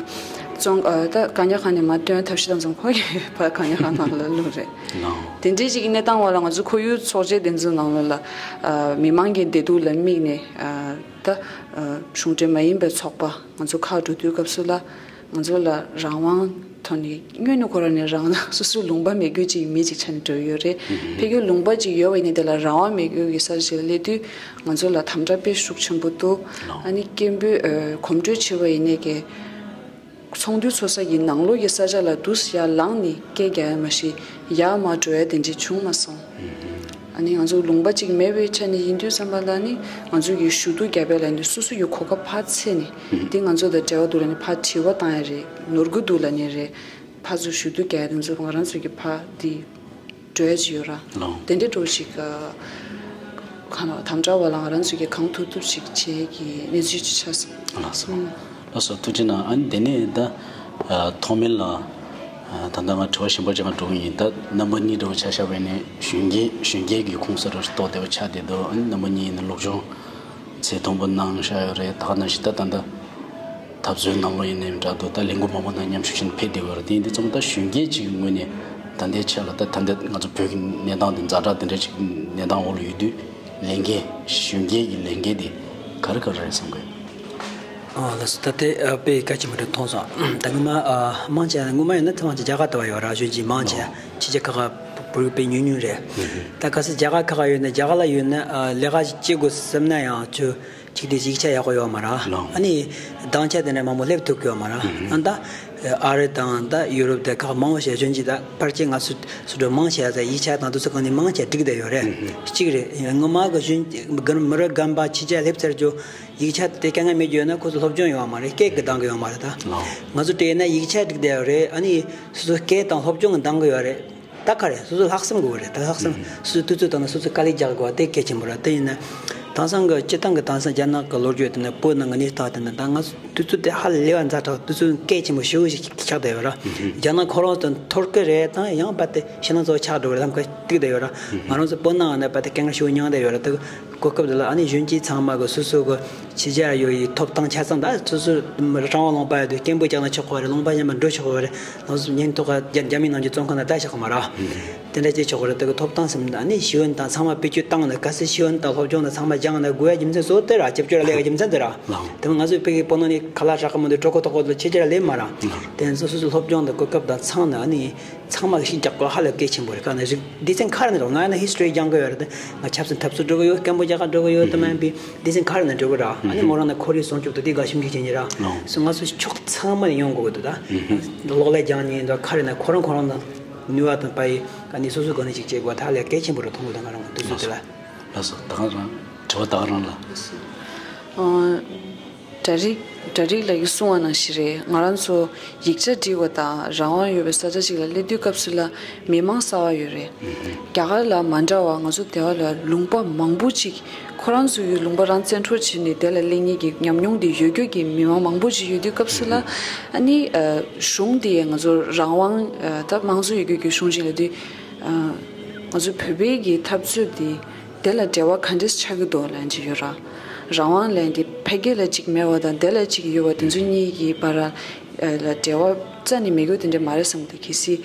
བཙོང་ཨ་ད་བཀག་ཉར་ཁང་ནས་མ་བཏོན་ཐབས་ཤེས་དང་འཛོམས་ཁོ་གིས་ཕར་བཀག་ཉར་ཁང་ནང་ལ་བླུགས་རེད། ལའོ། དེ་འདྲའི་ཅིག་གི་གནས་སྟངས་འོག་ལ་ང་ཚོ་ཁོར་ཡུག་ཚོགས་ཆེན་དེ་ཚོའི་ནང་ལོགས་ལ་ཨ་མི་མང་གི་བདེ་སྡུག་ལ་དམིགས་ནས་ཨ་ད་ཨ་གཞུང་འབྲེལ་མ་ཡིན་པའི་ཚོགས་པ་ང་ཚོ་ཁག་འགྲོ་དུས་སྐབས་སུ་ལ་ང་ཚོ་ལ་རང་དབང་ ཐོག་ནས་སྔོན་ནས་ཁོ་རང་ནས་རང་སོ་སོའི་ལུང་པ་མེད་རྒྱུ་ཅིག་མི་ཅིག་ཆགས་ནས་འགྲོ་ཡི་ཡོད་རེད། ཕ་གིའི་ལུང་པ་ཅིག་ཡོད་པ་ཡིན་ན་དེ་ལ་རང་དབང་མེད་རྒྱུ་གི་ས་ཆ་ཅིག་ལ་སླེབས་དུས་ང་ཚོ་ལ་དམ་དྲག་དཔེ་ཤུགས་ཆེན་པོ་འདུག་ཨ་ནི་སྐད་འབོད་ཨ་གོམ་བགྲོད་བྱེད་པ་ཡིན་ནའི་གི་ཚོགས་འདུ་ཚོགས་ས་གི་ནང་ལོགས་ཀྱི་ས་ཆ་ལ་འདུག་སེ་ཡར་ལངས་ནས་སྐད་རྒྱག་ཡ་མ་གཞི་ཡར་མར་འགྲོ་ཡ་དེ་འདྲ་བྱུང་མ་སོང་། ཨ་ནི་ང་ཚོ་ལུང་པ་གཅིག་མེད་པའི་ཆ་ནས་ཡིན་དུས་ཙམ་པ་ལ་ནི་ང་ཚོ་གི་ཞུ་གཏུག་རྒྱབ་པ་ལ་ནི་སོ་སོ་ཡི་གོ་སྐབས་ཕར་འཚོལ་ནས་འདི་ང་ཚོ་དང་འབྲེལ་བ་འདུག་ལབ་ནས་ཕར་དྲི་བ་བཏང་ཡ་རེད། ནོར་འཁྲུལ་འདུག་ལབ་ནས་རེད། ཕར་ཚུར་ཞུ་གཏུག་རྒྱག་ཡ་དེ་ཚོ་ང་རང་ཚོ་གི་ཕར་འདི་འགྲོ་ཡ་ཅིག་ཡོད་ར། ལགས། དེ་འདྲའི་འགྲོ་ཞིག་ག་གང་ལ་དམ་དྲག་པ་ལ་ང་རང་ཚོ་གི་གང་ཐུབ་ཐུབ་ཞིག་བྱེད་ཀྱི་གནས་ཚུལ་ཅིག་ཆགས་སོང་། ལགས་སོ། ཨུམ། ལགས་སོ། ཐུགས་རྗེ་གནང་། ཨ་ནི་དེ་ནས་ད་ཨ་ཐོག་མའི་ལ་ཨ་ད་ལྟ་ང་དྲི་བ་གཞན་པ་ཅིག་ང་འགྲོ་གི་ཡིན། ད་རྣམ་པ་གཉིས་འདྲ་བོ་ཆ་བཞག་པ་ཡིན་ན་གཞོན་སྐྱེས་གཞོན་སྐྱེས་ཀྱི་ཁོངས་སུ་ར་གཏོགས་བསྡད་པ་ཆགས་བསྡད་འདུག་ཨ་ནི་རྣམ་པ་གཉིས་ཡིན་ན་སློབ་སྦྱོང་ཚད་མཐོན་པོ་གནང་བཞག་ཡོད་རེད། ད་ག་ནང་བཞིན་ད་ད་ལྟ་འཐབ་རྩོད་ནང་ལོགས་ཡིན་ནའི་འདྲ་འདུག་ད་ལས་འགུལ་མང་པོ་ནང་མཉམ་ཞུགས་བྱས་ནས་ཕེབས་བསྡད་ཡོད་རེད། དེ་ཡིན་དུས་ཙམ་ད་གཞོན་སྐྱེས་ཅིག་གི་ངོས་ནས་ད་ལྟའི་ཆ་ལ་ད་ད་ལྟ་ང་ཚོ་བོད་ཀྱི་གནས་སྟངས་འདི་ཛ་དྲག་དེ་འདྲ་ཅིག་གནས་སྟངས་འོག་ལ་ཡོད་དུས་ལས་འགན་གཞོན་སྐྱེས་ཀྱི་ལས་འགན་དེ་ག་རེ་ག་རེ་རེད་བསམ་གི། ཨ་ལགས་སོ། ད་ལྟའི་ཨ་དཔེ་གལ་ཆེན་པོ་རེད་མཐོང་སོང་། ད་སྔོན་མ་ཨ་མང་ཆེ་སྔོན་མ་ཡིན་ན་ཐེངས་མང་ཆེ་རྒྱ་གར་ལྟ་བ་ཡོད་ར། གཞོན་སྐྱེས་མང་ཆེ་ཨོ། ཕྱི་རྒྱལ་ཁག་ཁག་བོད་རིགས་དཔེ་ཉུང་ཉུང་རེད། ད་གལ་སྲིད་རྒྱ་གར་ཁག་ཁག་ཡོད་ན་རྒྱ་གར་ལ་ཡོད་ན་ཨ་ལས་ཀ་ཅིག་བྱེད་དགོས་བསམ་ན་ཡང་ཁྱོད་གཅིག་དེ་ཡིག་ཆ་ཡག་པོ་ཡོད་མ་ར། ལགས། ཨ་ནི་སྡིངས་ཆ་དེ་འདྲ་མང་པོ་སླེབས་ཐུབ་ཀྱི་ཡོད་མ་ར། ཨ་ད་ཨ་རི་དང་ད་ཡུ་རོབ་དེ་ཁག་མང་པོ་ཞིག་གཞོན་སྐྱེས་ད་ཕལ་ཆེར་ང་ཚོ་སུ་འགྲོ་མང་ཆེ་ཡ་ཡིག་ཆ་དང་དུས་ཚོད་གང་ནས་མང་ཆེ་འགྲིག་བསྡད་ཡོད་རེད། གཅིག་རེད། སྔོན་མ་གི་གཞོན་མི་རབས་རྒན་པ་ཕྱི་རྒྱལ་སླེབས་ཚར་རྒྱུ་ཡིག་ཆ་དེ་དཀའ་ངལ་མེད་རྒྱུ་ཡོད་ན་ཁོ་ཚོ་སློབ་སྦྱོང་ཡོད་མ་རེད། སྐད་ཀྱི་འདང་གི་ཡོད་མ་རེད་ད། ལགས། ང་ཚོ་དེ་ཡིན་ན་ཡིག་ཆ་འགྲིག་བསྡད་ཡོད་རེད། ཨ་ནི་སོ་སོ་སྐད་དང་སློབ་སྦྱོང་གི་འདང་གི་ཡོད་རེད། ད་ག་རེད། སོ་སོ་ལྷག་བསམ་དགོས་རེད། ད་ལྷག་བསམ་སོ་སོའི་དུས་ཚོད་དང་ན་སོ་སོའི་དཀའ་ལས་རྒྱག་དགོས་པ་དེ་གལ་ཆེན་པོ་རེད། དེ་ཡིན་ན་དེང་སང་གི་སྤྱི་བཏང་གི་དེང་སང་རྒྱ་ནག་གི་ལོ་རྒྱུས་དེ་ནས་བོད་ནང་གི་གནས་སྟངས་དེ་ནས་ད་ང་ཚོ་དུས་ཚོད་དེ་ཧ་ལས་པ་ཛ་དྲག་དུས་ཚོད་གལ་ཆེན་པོ་ཞེ་པོ་ཞིག་ཆགས་བསྡད་ཡོད་ར། རྒྱ་ནག་ཁོ་རང་དང་འཐོར་གི་རེད། ད་ཡང་བ་དེ་ཕྱི་ནང་ཚོ་ཆགས་འགྲོ་གི་རེད། ལམ་ཁ་གཏིག་བསྡད་ཡོད་ར། ང་རང་ཚོ་བོད་ནང་ནས་བ་དེ་དཀའ་ངལ་ཞེ་པོ་མྱངས་བསྡད་ཡོད་ར། ད་གོ་སྐབས་དེ་ལ་ཨ་ནི་གཞོན་སྐྱེས་ཚང་མ་གི་སོ་སོ་གི་ཕྱི་རྒྱལ་ཡོད་ཡི་ཐོབ་ཐང་ཆ་ཚང་ད་སོ་སོ་རང་དབང་ལུང་པ་ཡོད་དུས་སྐད་འབོད་རྒྱག་ན་ཆོག་གི་རེད། ལུང་པ་གཞན་པ་འགྲོ་ཆོག་གི་རེད། ང་ཚོ་ཉིན་ཐོག་ག་རྒྱ་རྒྱ་མི་ནང་གི་བཙོན་ཁང་ནང་བསྡད་ཆོག་གི་མ་རེད། དེ་འདྲ་བྱེད་ཆོག་གི་རེད། དེ་གི་ཐོབ་ཐང་ཟེར་ན་ཨ་ནི་ཤེས་ཡོན་དང་ཚང་མ་བེད་སྤྱོད་བཏང་ནས་གལ་སྲིད་ཤེས་ཡོན་དང་སློབ་སྦྱོང་དང་ཚང་མ་སྦྱངས་ན་དགོས་ཡ་རྒྱུ་མཚན་གཙོ་བོ་དེ་ར། སྐྱབས་བཅོལ་ལ་སླེབས་ཡ་རྒྱུ་མཚན་དེ་ར། ལགས། དེ་ང་ཚོའི་བོད་ཀྱི་བོད་ནང་ནས་ཁ་ལག་རག་གི་མི་འདུག་གྲོད་ཁོག་ལྟོགས་གི་འདུག་ཕྱི་རྒྱལ་ལ་སླེབས་མ་ར། ལགས། དེ་ཚོ་སོ་སོའི་སློབ་སྦྱོང་དང་གོ་སྐབས་དང་ཚང་ནས་ཨ་ནི་ཚང་མ་གི་ཤིག་རྒྱག་དགོས་ཧ་ལས་གལ་ཆེན་པོ་རེད། ག་ནས་རིག་སྡེ་ཚན་ག་རེ་ནས་རོགས་ང་ཡང་ན་ཧི་སི་ཊོ་རི་སྦྱང་གི་ཡོད་རེད། དེ་ང་ཆབ་སྲིད་འཐབ་རྩོད་འགྲོ་གི་ཡོད། སྐད་འབོད་རྒྱག་ག་འགྲོ་གི་ཡོད། དེ་མིན་པའི་སྡེ་ཚན་ག་རེ་ནས་འགྲོ་གི་ར། ཨ་ནི་མོ་རང་ནས་ཁོར་ཡུག་སྲུང་སྐྱོབ་དང་དེ་ག་ཞིབ་འཇུག་བྱེད་ཉེ་ར། ལགས། སོ་ང་ཚོ་ཕྱོགས་ཚང་མ་ནས་ཡོང་དགོས་གི་འདུག་ད། གློག་ཀླད་སྦྱང་ཉེ་འདུག་ག་རེ་ན་ཁོ་རང་ཁོ་རང་ནས་ནུས་པ་དང་པའི་ཨ་ནི་སོ་སོའི་སྒོ་ནས་ཅིག་བྱེད་དགོས་ད་ལས་གལ་ཆེན་པོ་རེད་མཐོང་གི་འདུག་ང་རང་དུས་ཚོད་དེ་ལ། ལགས་སོ། ད་ག་རང་དྲི་བ་ད་ག་རང་ལ། ཨ། གྲ་རིག་གྲ་རིག་ལགས་ཀྱིས་གསུངས་པ་ནང་བཞིན་རེད། ང་རང་ཚོ་ཡིག་ཆ་འབྲི་བ་དང་རང་དབང་ཡོད་པའི་ས་ཆ་ཞིག་ལ་སླེབས་དུས་སྐབས་སུ་ལ་མི་མང་གསར་པ་ཡོད་རེད། རྒྱ་གར་ལ་མ་འདྲ་བ་ང་ཚོ་དེ་བ་ལ་ལུང་པ་མང་པོ་ཅིག་ཁོ་རང་ཚོ་ཡི་ལུང་པ་རང་བཙན་འཕྲོག་བྱས་ནས་དེ་ལ་སླེབས་མཁན་གྱི་ཉམས་མྱོང་དེ་ཡོད་རྒྱུ་གི་མི་མང་མང་པོ་ཅིག་ཡོད་དུས་སྐབས་སུ་ལ་ཨ་ནི་གཞུང་དེ་ང་ཚོ་རང་དབང་ད་དམངས་གཙོ་ཡོད་རྒྱུ་གི་གཞུང་ཞིག་ལ་དུས་ང་ཚོ་བོད་པའི་གི་འཐབ་རྩོད་དེ། དེ་ལ་འབྲེལ་བ་ག་འདྲས་ཆགས་ཀྱི་འདུག་ལབ་ཀྱི་ཡོད་ར། རང་དབང་ལབ་དེ་ཕ་གི་ལ་གཅིག་མེད་པ་དང་དེ་ལ་གཅིག་ཡོད་པ་དེ་ཚོ་གཉིས་ཀྱི་བར་ལ་འབྲེལ་བ་རྩ་ནས་མེད་རྒྱུ་དེ་འདྲ་མ་རེད་བསམ་གི་འདུག་གལ་སྲིད་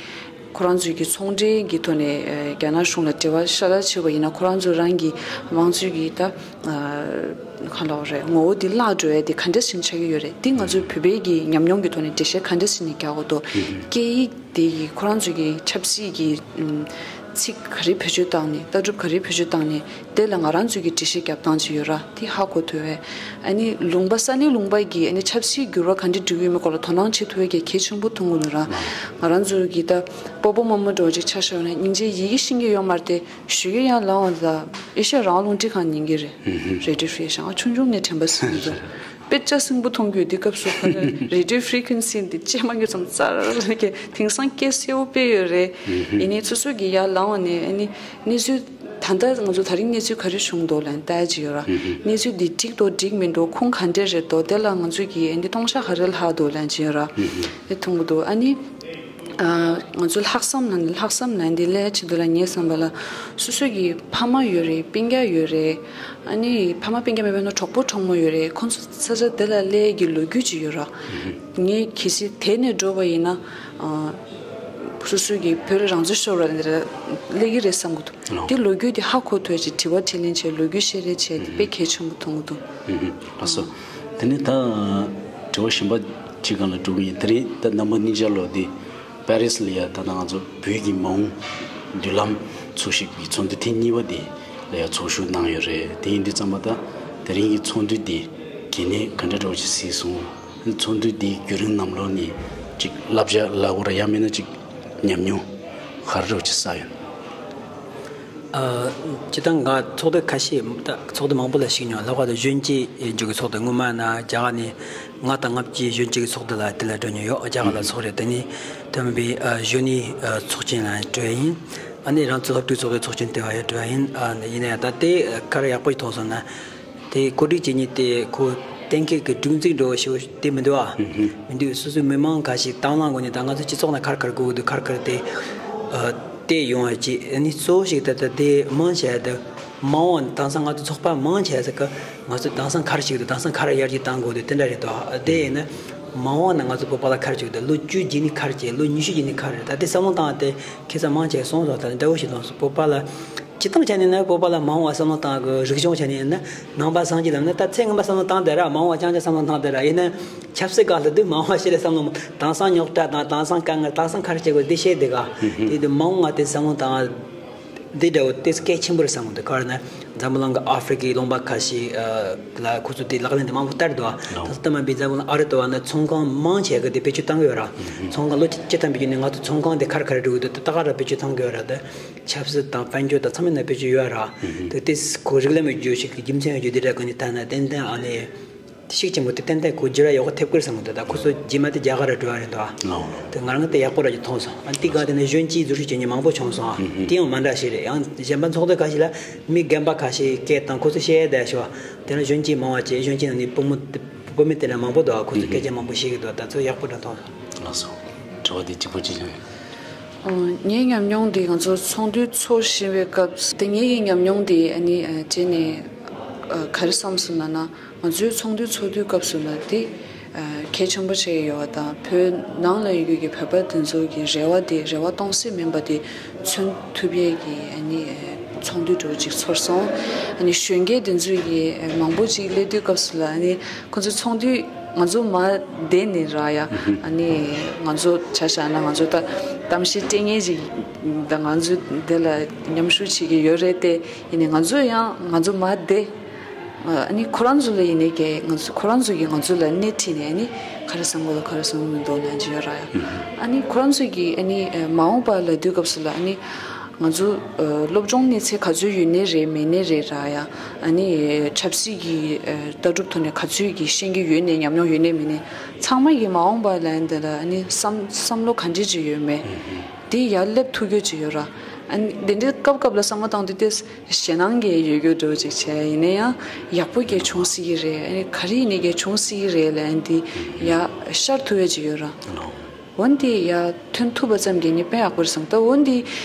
ཁོ་རང་ཚོའི་གི་ཚོང་འབྲེལ་གྱི་ཐོག་ནས་རྒྱ་ནག་གཞུང་ལ་འབྲེལ་བ་ཤ་སྟག་བྱེད་པ་ཡིན་ན་ཁོ་རང་ཚོ་རང་གི་དམངས་གཙོའི་གི་ད་ག་ལབ་དགོས་རེད། ངོ་བོ་དེ་བརླག་འགྲོ་ཡ་དེ་ག་འདྲས་ཞིག་ཆགས་ཀྱི་ཡོད་རེད། དེ་ང་ཚོའི་བོད་པའི་གི་ཉམས་མྱོང་གི་ཐོག་ནས་འགྲེལ་བཤད་ག་འདྲས་ཞིག་ནས་རྒྱག་དགོས་འདུག་སྐད་ཡིག་དེ་ཡིས་ཁོ་རང་ཚོའི་གི་ཆབ་སྲིད་ཀྱི་ཨམ་ཚིག་ག་རེ་བེད་སྤྱོད་བཏང་ནས་ལྟ་གྲུབ་ག་རེ་བེད་སྤྱོད་བཏང་ནས་དེ་ལ་ང་རང་ཚོའི་གི་འགྲེལ་བཤད་རྒྱབ་སྟངས་ཅིག་ཡོད་ར། དེ་ཧ་གོ་ཐུབ་པས། ཨ་ནི་ལུང་པ་ས་གནས་ལུང་པ་གི་ཨ་ནི་ཆབ་སྲིད་འགྱུར་བ་ག་འདྲ་འགྲོ་གི་ཡོད་མེད་སྐོར་ལ་དོ་སྣང་བྱེད་ཐུབ་པའི་གི་གལ་ཆེན་པོ་མཐོང་གི་འདུག་ར། ང་རང་ཚོའི་གི་ད་སྤོ་བོ་རྨོ་མོ་འདྲ་བོ་ཅིག་ཆ་བཞག་ན་སྙིང་རྗེ་ཡི་གེ་ཤེས་ཀྱི་ཡོད་མ་རེད་དེ། ཞུ་གི་ཡང་ལའང་ལ་ཨེ་ཤ་ཡ་རང་དབང་རླུང་འཕྲིན་ཁང་ཉན་གི་རེད། རེ་ཌི་ཡོ་ཧྥི་རི་ཤང་ཆུང་ཆུང་ནས་དྲན་པ་སྲིད་མི་འདུག་དཔེ་ཆ་སྲིན་པོ་མཐོང་གི་ཡོད་དུས་སྐབས་སུ་ཁོ་ནི་རེ་ཌི་ཡོ་ཧྥི་རི་ཀུན་སི་འདི་ཅེས་མ་གི་ཙམ་ཙར་གི་དེང་སང་སྐད་གསལ་བོ་དཔེ་ཡོད་རེད། ཡིན་ནའི་སོ་སོ་གི་ཡར་ལངས་བ་ནས་ཨ་ནི་གནས་ཚུལ་ད་ལྟ་ང་ཚོ་ད་རིང་གནས་ཚུལ་ག་རེ་བྱུང་འདུག་ལབ་ལྟ་ཡ་ཅིག་ཡོད་ར། གནས་ཚུལ་འདི་འགྲིག་འདུག་འགྲིག་མི་འདུག་ཁུངས་ག་འདྲས་རེད་འདུག་དེ་ལ་ང་ཚོ་གི་ཨ་ནི་སྟོང་ཆ་ག་རེ་ལྷག་འདུག་ལབ་ཅིག་ཡོད་ར། དེ་མཐོང་གི་འདུག་ཨ་ནི། ང་ཚོ་ལྷག་བསམ་ལ་ལྷག་བསམ་ལ་འདི་ལས་ཆེད་དུ་ལ་ངའི་བསམ་པ་ལ་སོ་སོ་གི་ཕ་མ་ཡོད་རེད། སྤུན་ཀྱག་ཡོད་རེད། ཨ་ནི་ཕ་མ་སྤུན་ཀྱག་མེད་པ་ན་གྲོགས་པོ་གྲོགས་མོ་ཡོད་རེད། ཁོང་ཚོ་ས་ཆ་དེ་ལ་སླེབས་ཀྱི་ལོ་རྒྱུས་ཅིག་ཡོད་ར། ངས་གལ་སྲིད་དེ་ནས་འགྲོ་བ་ཡིན་ན་སོ་སོ་གི་བོད་རང་བཙན་ཤོར་བ་འདི་ལ་སླེབས་ཀྱི་རེད་བསམ་གི་འདུག་དེ་ལོ་རྒྱུས་དེ་ཧ་གོ་ཐུབ་ཅིག་དྲི་བ་དྲིས་ལན་བྱས་ལོ་རྒྱུས་བཤད་རེས་བྱས་དེ་དཔེ་གལ་ཆེན་པོ་མཐོང་གི་འདུག་ལགས་སོ། དེ་ནས་ད་དྲི་བ་གཞན་པ། ཁྲི་སྒང་ལ་འགྲོ་གི་ཡིན། དེ་རིང་ད་ནམ་བར་ཉིན་ཤར་ལོ་འདི་པེ་རིས་ལ་ཡ་ད་ལྟ་ང་ཚོ་བོད་ཀྱི་མ་འོངས་མདུན་ལམ་ཚོགས་ཞིབ་ཀྱི་ཚོགས་འདུ་ཐེངས་གཉིས་པ་འདི་ལ་ཡ་ཚོགས་ཞུགས་གནང་ཡོད་རེད། དེ་ཡིན་དུས་ཙམ་པ་ད་དེ་རིང་གི་ཚོགས་འདུ་འདི་གལ་གནད་ག་འདྲ་འདྲ་བོ་ཞིག་གཟིགས་སོང་། ཚོགས་འདུ་འདིའི་བརྒྱུད་རིམ་ནང་ལོགས་ནས་ཅིག་བསླབ་བྱ་ལབ་དགོས་ར་ཡང་མིན་ན་ཅིག་ཉམས་མྱོང་ག་རེ་འདྲ་བོ་ཅིག་བསགས་ཡོད། ཨ། སྤྱིར་བཏང་ང་ཚོགས་འདུ་ཁ་ཤས་ད་ཚོགས་འདུ་མང་པོ་ལ་ཞུགས་མྱོང་། ལྷག་པར་དུ་གཞོན་སྐྱེས་འཇུག་གི་ཚོགས་འདུ་སྔོན་མ་ན་རྒྱ་གར་ནས་ང་དང་ང་བཅས་གཞོན་སྐྱེས་ཀྱི་ཚོགས་འདུ་ལ་དེ་ལ་འགྲོ་མྱོང་ཡོད། རྒྱ་གར་ལ་ཚོགས་རེད། དེ་ནས་ཐོན་པའི་ཨ་གཞོན་ནུའི་ཨ་ཚོགས་ཆེན་ལ་འགྲོ་ཡ་ཡིན། ཨ་ནི་རང་ཚོ་སློབ་ཕྲུག་ཚོགས་པའི་ཚོགས་ཆེན་དེ་བ་ཡང་འགྲོ་ཡ་ཡིན། ཨ་ནི་ཡིན་ན་ཡང་ད་དེ་ག་རེ་ཡག་པོ་ཞིག་མཐོང་སོང་ན། དེ་གོ་སྒྲིག་བྱེད་མཁན་དེ་ཁོ་གཏན་འཁེལ་གྱི་སྒྲིག་འཛུགས་འགྲོ་བ་ཞིག་དེ་མི་འདུག་ཨ། མི་འདུག་སོ་སོའི་མི་མང་ཁ་ཤས་དང་བླངས་སྒོ་ནས་ད་ང་ཚོ་སྤྱི་ཚོགས་ནང་ག་རེ་ག་རེ་དགོས་ཀྱི་འདུག་ག་རེ་ག་རེ་དེ་ཨ་བལྟས་ཡོང་བ་བྱས། ཨ་ནི་གཙོ་བོ་ཞིག་ད་ལྟ་དེ་མང་ཆེ་བ་དེ་མ་འོངས་དེང་སང་ང་ཚོ་ཚོགས་པ་མང་ཆེ་བ་ཟེར་ག་ང་ཚོ་དེང་སང་ག་རེ་བྱེད་ཀྱི་འདུག་དེང་སང་ག་རེ་ཡར་རྒྱས་གཏང་དགོས་འདུག་དེ་འདྲ་རེད་དོ། དེ་ཡིན་ན་མ་འོངས་ན་ང་ཚོ་བོད་པ་ལ་ག་རེ་བྱེད་ཀྱི་འདུག་ལོ་བཅུ་རྗེས་ནས་ག་རེ་བྱེད། ལོ་ཉི་ཤུ་རྗེས་ནས་ག་རེ་རེད། ད་དེ་བསམ་བློ་བཏང་བ་དེ་ཁ་སང་མང་ཆེ་བ་སོང་སོང་། ད་འདྲ་བོ་ཞིག་མཐོང་སོང་། བོད་པ་ལ། སྤྱིར་བཏང་ཆ་ནས་ན་བོད་པ་ལ་མ་འོངས་པ་བསམ་བློ་བཏང་གི། རིག་གཞུང་ཆ་ནས་ན་ནང་པ་སངས་རྒྱས་ལབ་ན་ད་ཚེ་སྔོན་མ་བསམ་བློ་བཏང་བསྡད་ར། མ་འོངས་པ་རྐྱང་རྐྱང་བསམ་བློ་བཏང་བསྡད་ར། ཡིན་ན་ཆབ་སྲིད་སྒང་ལ་དུས་མ་འོངས་པ་ཞིག་ལ་བསམ་བློ། དེང་སང་རྙོག་དྲ་དང་དེང་སང་དཀའ་ངལ། དེང་སང་ག་རེ་བྱེད་དགོས་འདི་བཤད་བསྡད་ག་དེ་དུས་མ་འོངས་པ་དེ་བསམ་བློ་བཏང་འདི་འདྲ་བོ་དེ་གལ་ཆེན་པོ་རེད་བསམ་གི་འདུག་ག་རེ་ན་འཛམ་བུ་གླིང་གི་ཨ་ཧྥེ་རི་ཁའི་ལུང་པ་ཁ་ཤས་ལ་ཁོ་ཚོ་དེ་ལག་ལེན་དེ་མང་པོ་བསྟར་འདུག་ད་ལྟ་མ་བི་འཛམ་བུ་གླིང་ཨ་རི་དུ་བ་ན་ཚོང་ཁང་མང་ཆེ་གི་དེ་བེད་སྤྱོད་བཏང་གི་ཡོད་ར། ཚོང་ཁང་ལོ་བཅུ་བཅུ་ཐམ་པའི་རྒྱུན་ནས་ང་ཚོ་ཚོང་ཁང་དེ་ག་རེ་ག་རེ་འགྲོ་གི་འདུག་ད་ལྟ་ག་ར་བེད་སྤྱོད་བཏང་གི་ཡོད་ར། ད་ཆབ་སྲིད་དང་དཔལ་འབྱོར་དང་ཚང་མའི་ནང་བེད་སྤྱོད་ཡོད་ར། དེ་དེ་ཁོ་རིགས་ལམ་མི་རྒྱུ་ཞིག་གི་རྒྱུ་མཚན་ཡོད་རྒྱུ་དེ་འདྲ་གི་ནི་ད་ན་ཏན་ཏན་ཨ་ནི་ཤུགས་ཆེན་པོ་དེ་ཏན་ཏན་ཁོ་འགྱུར་བ་ཡག་པོ་ཐེབས་ཀྱི་རེད་བསམ་གི་འདུག་ད་ཁོ་ཚོ་རྗེས་མ་དེ་རྒྱ་གར་ར་འགྲོ་བ་རེད་འདུག་ཨ། དེ་ང་རང་དེ་ཡག་པོ་ར་ཅིག་མཐོང་སོང་། ཨ་དེ་ག་དེ་ནས་གཞོན་སྐྱེས་འཛུལ་ཞུགས་བྱེད་མཁན་མང་པོ་བྱུང་སོང་ཨ། དེ་ཡང་མ་འདྲ་ཞིག་རེད། ཡང་གཞན་པ་ཚོགས་འདུ་ཁ་ཤས་ལ་མི་རྒན་པ་ཁ་ཤས་སྐད་དང་ཁོ་ཚོ་བཤད་ཡ་བསྡད་ཤོག་དེ་ལ་གཞོན་སྐྱེས་མང་བ་བྱས། གཞོན་སྐྱེས་ནང་ནས་བུ་མོ་བུ་མོ་དེ་འདྲ་མང་པོ་འདུག་ཁོ་ཚོ་སྐད་ཆ་མང་པོ་བཤད་ཀྱི་འདུག་ད་ཚོ་ཡག་པོ་འདྲ་མཐོང་སོང་། ལགས་སོ། དྲི་བ་འདི་གཅིག་པོ་གཅིག་ཀྱང་ཡོད། ངའི་ཉམས་མྱོང་འདི་ང་ཚོ་ཚོགས་འདུ་ཚོགས་བཞིན་པའི་སྐབས་དེ་ངའི་ཉམས་མྱོང་འདི་ཨ་ནི་ཨ་བྱས་ནས་ཨ་ག་རེ་བསམ་སོང་ལབ་ན། ང་ཚོའི་ཚོགས་འདུ་ཚོགས་དུས་སྐབས་སུ་ལ་དེ་ཨ་གལ་ཆེན་པོ་ཆགས་ཡོད་པ་དང་། བོད་ནང་ལ་ཡོད་རྒྱུ་གི་བོད་པ་དེ་ཚོ་གི་རེ་བ་དེ་རེ་བ་སྟོང་ཟད་མིན་པ་དེ་མཚོན་ཐུབ་ཡས་ཀྱི་ཨ་ནི་ཨ་ཚོགས་འདུ་འདྲ་བོ་ཅིག་ཚོར་སོང་། ཨ་ནི་གཞོན་སྐྱེས་དེ་ཚོ་གི་ཨ་མང་པོ་ཅིག་སླེབས་དུས་སྐབས་སུ་ལ་ཨ་ནི་ཁོ་ཚོ་ཚོགས་འདུ་ང་ཚོ་མར་བསྡད་ནས་ར་ཡ། ཨ་ནི་ང་ཚོ་ཆ་བཞག་ན་ང་ཚོ་ད་གཏམ་བཤད་སྤྲད་མཁན་ཅིག་ད་ང་ཚོ་འདི་ལ་མཉམ་ཞུགས་བྱེད་ཀྱི་ཡོད་རེད་དེ། ཡིན་ནའི་ང་ཚོ་ཡང་ང་ཚོ་མར་བསྡད། ཨ་ནི་ཁོ་རང་ཚོ་ལ་ཡིན་ནའི་གི་ང་ཚོ་ཁོ་རང་ཚོ་གིས་ང་ཚོ་ལ་སྣེ་ཁྲིད་ནས་ཨ་ནི་ག་རེ་བསམ་གི་འདུག་ག་རེ་བསམ་གི་མི་འདུག་ལབ་ཀྱི་ཡོད་ར་ཡ། ཨ་ནི་ཁོ་རང་ཚོ་གིས་ཨ་ནི་མ་འོངས་པ་ལབ་དུས་སྐབས་སུ་ལ་ཨ་ནི་ང་ཚོ་ཨ་སློབ་སྦྱོང་གནས་ཚད་ག་ཚོད་ཡོད་ནའི་རེད་མེད་ནའི་རེད་ར་ཡ། ཨ་ནི་ཆབ་སྲིད་ཀྱི་ཨ་ལྟ་གྲུབ་ཐོག་ནས་ག་ཚོད་ཀྱི་ཤེས་ཀྱི་ཡོད་ནའི་ཉམས་མྱོང་ཡོད་ནའི་མེད་ནའི་ཚང་མ་གིས་མ་འོངས་པ་ལ་འདི་ལ་ཨ་ནི་བསམ་བསམ་བློ་ག་འདྲ་ཅིག་ཡོད་མེད་དེ་ཡར་སླེབས་ཐུབ་རྒྱུ་ཅིག་ཡོད་ར། ཨ་ནི་དེ་འདྲའི་སྐབས་སྐབས་ལ་བསམ་བློ་བཏང་དུས་ཏེ་ཞེད་སྣང་གི་ཡོད་རྒྱུ་འདྲ་བོ་ཅིག་བྱས། ཡིན་ན་ཡང་ཡག་པོ་གལ་བྱུང་སྲིད་ཀྱི་རེད། ཨ་ནི་ག་རེ་ཡིན་ནའི་གལ་བྱུང་སྲིད་ཀྱི་རེད་ལབ་ཡ་འདི་ཡར་ཤར་ཐུབ་ཡ་ཅིག་ཡོད་ར། འོ་འདི་ཡར་ཐོན་ཐུབ་པ་ཙམ་གྱིས་ནི་དཔེ་ཡག་པོ་རེད་བསམ། ད་འོ་འདི་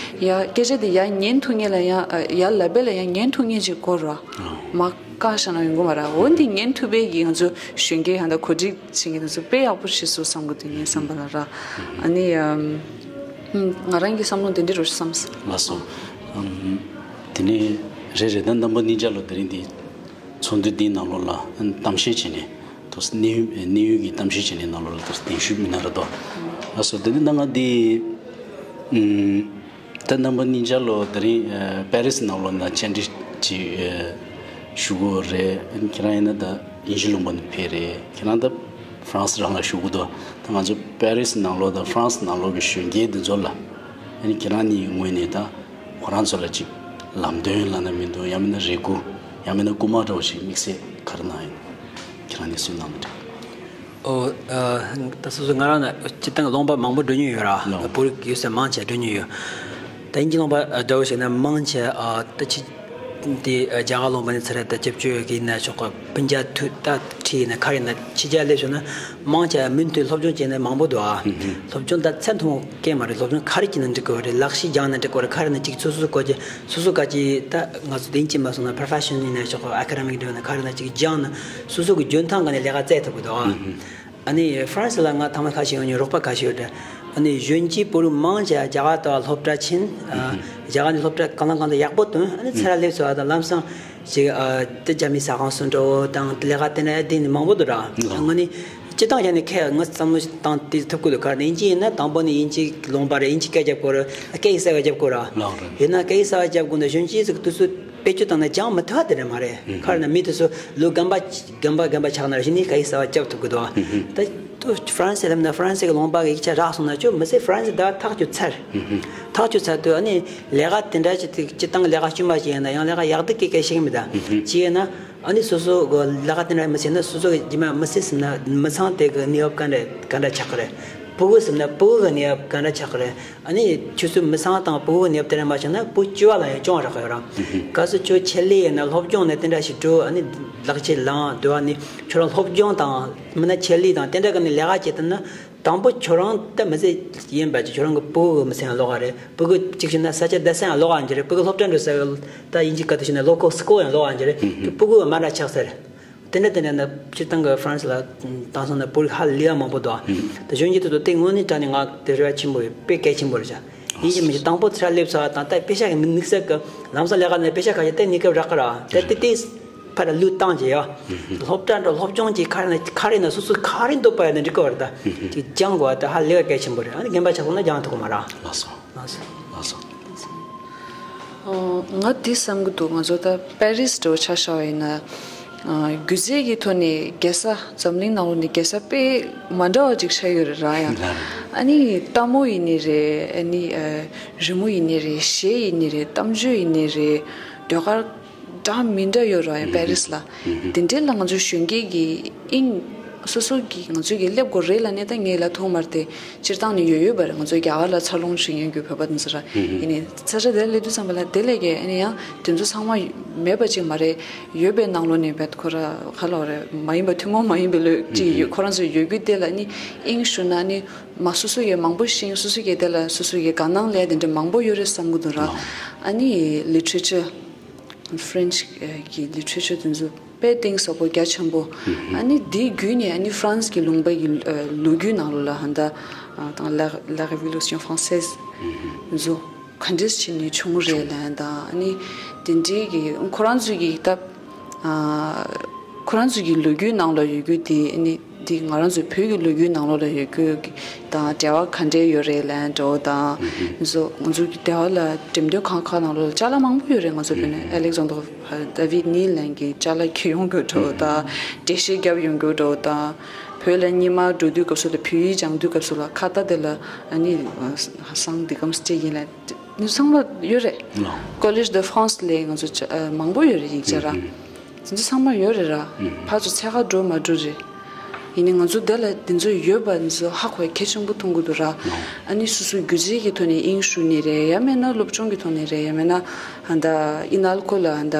ཡར་སྐད་ཆ་འདི་ཡར་ཉན་ཐུབ་མཁན་ལ་ཡང་ཨ་ཡར་ལབ་པ་ལ་ཡང་ཉན་ཐུབ་མཁན་ཅིག་དགོས་ར། མར་བཀག་བཞག་ན་ཡོང་གི་མ་རེད། འོ་འདི་ཉན་ཐུབ་པའི་གི་ང་ཚོ་གཞོན་སྐྱེས་ཧ་ད་གོ་སྒྲིག་བྱེད་མཁན་དེ་ཚོ་དཔེ་ཡག་པོ་ཞིག་བཟོ་བསམ་གི་འདུག་ངའི་བསམ་པ་ལ་ར། ཨ་ནི་ཨམ། ང་རང་གི་བསམ་བློ་འདི་འདྲ་རུ་བསམ། ལགས་སོ། ཨམ། དེ་ནས་རེད་རེད། ད་རྣམ་པ་གཉིས་ཆ་ལ་དེ་རིང་འདི་ཚོགས་འདུ་འདིའི་ནང་ལོགས་ལ་གཏམ་བཤད་བྱས་ནས་དུ་གནས་ཡུལ་གནས་ཡུལ་གྱི་གཏམ་བཤད་བྱས་ནས་ནང་ལོགས་ལ་དུ་གདན་ཞུ་མི་སྣ་རེད་དོ། ལགས་སོ། དེ་ནས་ད་ང་འདི་ཨམ། ད་རྣམ་པ་གཉིས་ཆ་ལོ་དེ་རིང་ཨ་པེ་རིས་ནང་ལོགས་ན་བཅར་འདྲི་ཅིག་ཨ་ཞུ་གི་ཡོད་རེད། ཁྱེད་རང་ཡིན་ན་ད་དབྱིན་ཇི་ལུང་པ་ནས་ཕེབས་རེད། ཁྱེད་རང་ད་ཧྥ་རན་སི་རང་ལ་བཞུགས་གི་འདུག་ད་ང་ཚོ་པེ་རིས་ནང་ལོགས་དང་ཧྥ་རན་སི་ནང་ལོགས་ཀྱི་གཞོན་སྐྱེས་འདི་ཚོ་ལ་ཨ་ནི་ཁྱེད་རང་གཉིས་ངོས་ནས་ད་ཁོ་རང་ཚོ་ལ་ཅིག་ལམ་སྟོན་ལབ་ན་མི་འདུག་ཡང་མིན་ན་རེ་སྐུལ་ཡང་མིན་ན་སྐུལ་མ་འདྲ་བོ་ཞིག་དམིགས་བསལ་ག་རེ་གནང་ཡོད། ཁྱེད་རང་གནས་ཚུལ་གནང་མི་འདྲ། ཨོ། ཨ་ད་སོ་སོ་ང་རང་ན་སྤྱིར་བཏང་ལུང་པ་མང་པོ་འགྲོ་མྱོང་ཡོད་ར། ལོ། བོད་རིགས་ཡོད་ས་མང་ཆེ་འགྲོ་མྱོང་ཡོད། ད་དབྱིན་ཇི་ལུང་པ་འདྲ་བོ་ཞིག་ན་མང་ཆེ་ཨ་ད་ཕྱི་དེ་རྒྱ་གར་ལུང་པ་ནས་ཚུར་ད་སྐྱབས་བཅོལ་གི་ན་ཆོག་གི་སྤུན་ཀྱག་ཐུག་ད་ཁྲིད་ཡིན་ན་ག་རེ་ཡིན་ན་ཕྱི་རྒྱལ་སླེབས་སོང་ན་མང་ཆེ་མུ་མཐུད་སློབ་སྦྱོང་བྱས་ནས་མང་པོ་འདུག་ཨ། སློབ་སྦྱོང་ད་ཚད་མཐོ་སྐད་མ་རེད། སློབ་སྦྱོང་ག་རེ་བྱས་ན་འགྲིག་གི་རེད། ལག་ཤེས་སྦྱངས་ན་འགྲིག་གི་རེད། ག་རེ་ན་ཅིག་སོ་སོ་སྐོར་གྱི་སོ་སོ་ག་ཅིག་ད་ང་ཚོ་དེ་ཅིག་མ་སོང་ན་པོ་རོ་ཕེ་ཤན་ཡིན་ན་ཆོག་གི་ཨ་ཁ་ཌེ་མིག་འདྲ་བོ་ན་ག་རེ་ན་ཅིག་སྦྱངས་ན་སོ་སོ་གི་འཇོན་ཐང་ག་ནས་ལས་ཀ་བཙལ་ཐུབ་གི་འདུག་ཨ། ཨ་ནི་ཧྥ་རན་སི་ལ་ང་ཐེངས་མ་ཁ་ཤས་ཡོང་མྱོང་། རོགས་པ་ཁ་ཤས་ཡོད་དྲ། ཨ་ནི་གཞོན་སྐྱེས་བོད་རིགས་མང་ཆེ་རྒྱ་གར་དུ་སློབ་གྲྭ་ཕྱིན། ཨ་རྒྱ་གར་ནས་སློབ་གྲྭ་གང་ལ་གང་དུ་ཡག་པོ་ཐོན། ཨ་ནི་ཚུར་སླེབས་སོང་བ་དང་ལམ་སང་ཅིག་ཨ་དེ་རྒྱ་མི་ཟ་ཁང་སུ་འགྲོ་དང་ལས་ཀ་དེ་འདྲ་དེ་ནི་མང་པོ་འདུག་ར། ཨ་ནི་ སྤྱིར་བཏང་བྱས་ནས་ཁྱེད་ངས་བསམ་བློ་ཞིག་བཏང་དེ་ཐུབ་ཀྱི་འདུག་ག་རེ་ན་དབྱིན་ཇི་ཡིན་ན་དང་པོ་ནས་དབྱིན་ཇི་ལུང་པ་རེད། དབྱིན་ཇི་སྐད་རྒྱབ་དགོས་རེད། སྐད་ཡིག་གསར་པ་རྒྱབ་དགོས་རེད། ལགས་རེད། ཡིན་ན་སྐད་ཡིག་གསར་པ་རྒྱབ་དགོས་ན་གཞོན་སྐྱེས་ཚོས་དུས་ཚོད་བེད་སྤྱོད་བཏང་ན་ཅང་མི་ཐུབ་པ་དེ་རེད་མ་རེད། ག་རེ་ན་མི་དེ་ཚོ་ལོ་རྒན་པ་རྒན་པ་རྒན་པ་ཆགས་ན་རེ་ཞིག་ནས་སྐད་ཡིག་གསར་པ་རྒྱབ་ཐུབ་ཀྱི་འདུག་ད་ཧྥ་རན་སི་སླེབས་ན་ཧྥ་རན་སི་གི་ལུང་པ་གི་ཡིག་ཆ་རག་སོང་ན་ཅོ་མི་ཚེ་ཧྥ་རན་སི་ཟླ་བ་ཐག་ཆོད་ཚར། ཐག་ཆོད་ཚར་དུས་ཨ་ནི་ལས་ཀ་དེ་འདྲ་ཅིག་སྤྱིར་བཏང་གི་ལས་ཀ་དཀྱུས་མ་ཅིག་ཡིན་ན་ཡང་ལས་ཀ་ཡག་སྡུག་གི་སྐད་ཤེས་ཀྱི་མི་འདུག་ཅིག་ཡིན་ན། ཨ་ནི་སོ་སོ་གི་ལས་ཀ་དེ་འདྲ་མི་བྱེད་ན་སོ་སོ་གི་རྗེས་མ་མི་ཚེ་ཟིན་ན་མི་ཚང་དེ་གི་གནས་བབ་ག་འདྲ་ག་འདྲ་ཆགས་ཀྱི་རེད། ཕྲུ་གུ་ཟིན་ན་ཕྲུ་གུ་གི་གནས་བབ་ག་འདྲ་ཆགས་ཀྱི་རེད། ཨ་ནི་ཁྱོད་ཚོ་མི་ཚང་དང་ཕྲུ་གུ་གི་གནས་བབ་དེ་འདྲ་མ་ཆགས་ན་བུ་སྐྱེ་བ་ལ་ཡང་སྐྱོན་རག་གི་ཡོད་ར། གལ་སྲིད་ཁྱོད་ཆེད་ལས་ཡིན་ན་སློབ་སྦྱོང་ནས་དེ་འདྲ་ཞིག་འགྲོ། ཨ་ནི་ལག་ཆས་ལང་འདུག་ཨ་ནི་ཁྱོད་རང་སློབ་སྦྱོང་དང་མིན་ན་ཆེད་ལས་དང་དེ་འདྲ་གི་ནི་ལས་ཀ་བྱེད་ཐུབ་ན། དང་པོ་ཁྱོད་རང་ད་མི་ཚེ་ཡིན་པ་ཅིག་ཁྱོད་རང་གི་ཕྲུ་གུ་གི་མི་ཚེ་ཡང་ལོག་ག་རེད། ཕྲུ་གུ་གཅིག་བྱས་ན་ས་ཆ་བསྡད་ས་ཡང་ལོག་ག་འགྱུར་རེད། ཕྲུ་གུ་སློབ་གྲྭ་འགྲོ་ས་གི་ད་དབྱིན་ཇི་སྐད་དུ་བྱས་ན་ལོ་ཀལ་སི་ཀུལ་ཡང་ལོག་ག་འགྱུར་རེད། ཕྲུ་གུ་མ་འདྲ་ཆགས་ས་རེད། དེ་འདྲ་དེ་འདྲ་ན་སྤྱིར་བཏང་གི་ཧྥ་རན་སི་ལ་བཏང་སོང་ན་ཕྲུ་གུ་ཧ་ལས་པ་མང་པོ་འདུག་ད་གཞོན་སྐྱེས་དེ་ཚོ་དེ་དངོས་གནས་དྲང་གནས་ང་དེ་རེ་བ་ཆེན་པོ་ཡོད། དཔེ་གལ་ཆེན་པོ་རེད་ཤག་ཡིན་གཅིག་མིན་གཅིག་དང་པོ་ཚེ་ར་སླེབས་ཚར་དང་ད་པེ་ཤ་གི་མི་དམིགས་བསལ་གི་ལམ་སང་ལས་ཀ་ནས་པེ་ཤ་ཁ་ཤས་དེ་གནས་སྐབས་རག་གི་ར་དེ་དེ་དེ། ཕར་ལུས་བཏང་རྗེས་ཡ། སློབ་གྲྭ་འགྲོ་སློབ་སྦྱོང་གྱི་ཁ་རེ་ན་ཁ་རེ་ན་སོ་སོའི་ཁ་རེ་འདོད་པ་ཡ་ན་འགྲིག་གི་བར་ད། ཅིག་སྦྱང་དགོས་པ་ད་ཧ་ལས་པ་གལ་ཆེན་པོ་རེད། ཨ་ནི་རྒན་པ་ཆགས་སོང་ན་སྦྱང་ཐུབ་ཀྱི་མ་རེད། ལགས་སོ། ལགས་སོ། ལགས་སོ། ཨོ། ང་འདི་བསམ་གྱི་འདུག་ང་ཚོ་ད་པེ་རིས་འདྲ་བོ་ཆ་བཞག་པ་ཡིན་ན། ཨ། སྒྱུ་རྩལ་གྱི་ཐོག་ནས་རྒྱལ་ས་འཛམ་གླིང་ནང་ལོགས་ནས་རྒྱལ་ས་དཔེ་མ་འདྲ་བ་ཅིག་ཆགས་ཡོད་རེད་ར་ཡང་། ལགས་རེད། ཨ་ནི་ལྟད་མོ་ཡིན་ནི་རེད། ཨ་ནི་ཨ། རི་མོ་ཡིན་ནི་རེད། གཞས་ཡིན་ནི་རེད། གཏམ་བརྗོད་ཡིན་ནི་རེད། ཟློས་གར། འདྲ་མི་འདྲ་ཡོད་ར་ཡང་པེ་རིས་ལ། དེ་འདྲའི་ལ་ང་ཚོ་གཞོན་སྐྱེས་ཀྱི་དབྱིངས་སོ་སོ་གི་ང་ཚོ་གི་སླེབས་དགོས་རེད་ལབ་ནས་ད་ངས་ལབ་ཐུབ་མ་རེད་དེ། སྤྱིར་བཏང་ནས་ཡོད་ཡོད་པ་རེད། ང་ཚོ་རྒྱ་གར་ལ་འཚར་ལོངས་ཤིག་ཡོང་རྒྱུ་བོད་པ་དེ་ཚོ་ར། ཡིན་ནའི་ས་ཆ་དེར་སླེབས་དུས་ཙམ་པ་ལ་དེ་ལས་ཀྱི་ཨ་ནི་ཡང་དེ་ཚོ་ཚང་མ་མེད་པ་ཅིག་མ་རེད། ཡོད་པའི་ནང་ལོགས་ནས་བེད་ཁོ་ར་ག་ལབ་རེད། མ་ཡིན་པ་ཐུན་མོང་མ་ཡིན་པའི་ལོས་ཅིག་ཡོད། ཁོ་རང་ཚོ་ཡོད་རྒྱུ་དེ་ལ་ཨ་ནི་དབྱིངས་ཞུགས་ན་ཨ་ནི་མ་སོ་སོ་ཡི་མང་པོ་ཤེས། སོ་སོ་གི་དེ་ལ་སོ་སོ་གི་དགའ་སྣང་སླེབས་དེ་འདྲ་མང་པོ་ཡོད་རེད་བསམ་གྱི་འདུག་ར། ཨ་ནི་ལི་ཊི་རེ་ཅར། French་གི་literature་དེ་ཚོ་དཔེ་གཏིང་ཟབ་པོ་རྒྱ་ཆེན་པོ། ཨ་ནི་དེའི་བརྒྱུད་ནས་ཨ་ནི་France་གི་ལུང་པ་གི་ལོ་རྒྱུས་ནང་ལོགས་ལ་ཧན་ད་དང་La La Révolution Française་དེ་ཚོ་ག་འདྲས་བྱས་ནས་བྱུང་རེད་ལབ་དང་། ཨ་ནི་དེ་འདྲའི་གི་ཁོ་རང་ཚོའི་གི་ད་ཁོ་རང་ཚོའི་གི་ལོ་རྒྱུས་ནང་ལ་ཡོད་རྒྱུ་དེ་ཨ་ནི། འདི་ང་རང་ཚོའི་བོད་ཀྱི་ལོ་རྒྱུས་ནང་ལོགས་ལ་ཡོད་རྒྱུ་དང་འབྲེལ་བ་ག་འདྲས་ཡོད་རེད་ལབ་འདྲ་བོ་དང་། ང་ཚོ་ང་ཚོ་གི་འབྲེལ་བ་ལ་འགྲེམས་སྟོན་ཁང་ཁག་ནང་ལོགས་ལ་ཅ་ལག་མང་པོ་ཡོད་རེད། ང་ཚོ་བོད་ནས་Alexandre David་ནི་ལན་གྱི་ཅ་ལག་འཁྱེར་ཡོང་རྒྱུ་འདྲ་བོ་དང་། འགྲེལ་བཤད་རྒྱབ་ཡོང་རྒྱུ་འདྲ་བོ་དང་། བོད་ལ་སྙེ་མ་འགྲོ་དུས་སྐབས་སུ་ལ་བོད་ཡིག་སྦྱང་དུས་སྐབས་སུ་ལ་ཁ་བརྡ་དེ་ལ་ཨ་ནི་སང་འདི་གམ་སྤྲད་ཡིན་ལ་ཚང་མ་ཡོད་རེད། Collège de France་ལས་ང་ཚོ་ཅ་མང་པོ་ཡོད་རེད་ཡིག་ཆ་ར། དེ་ཚོ་ཚང་མ་ཡོད་རེད་ར། ཕར་ཚུར་འཚོལ་ག་འགྲོ་མ་འགྲོ་རེད། ཡིན་ནའི་ང་ཚོ་འདི་ལ་དེ་ཚོ་ཡོད་པ་དེ་ཚོ་ཧ་གོ་ཡ་གལ་ཆེན་པོ་མཐོང་གི་འདུག་ར། ཨ་ནི་སོ་སོའི་སྒྱུ་རྩལ་གྱི་ཐོག་ནས་དབྱིངས་ཞུགས་ནི་རེད། ཡང་མིན་ན་སློབ་སྦྱོང་གི་ཐོག་ནས་རེད། ཡང་མིན་ན་ཧན་ད་ཨི་ནལ་ཁོ་ལ་ཧན་ད་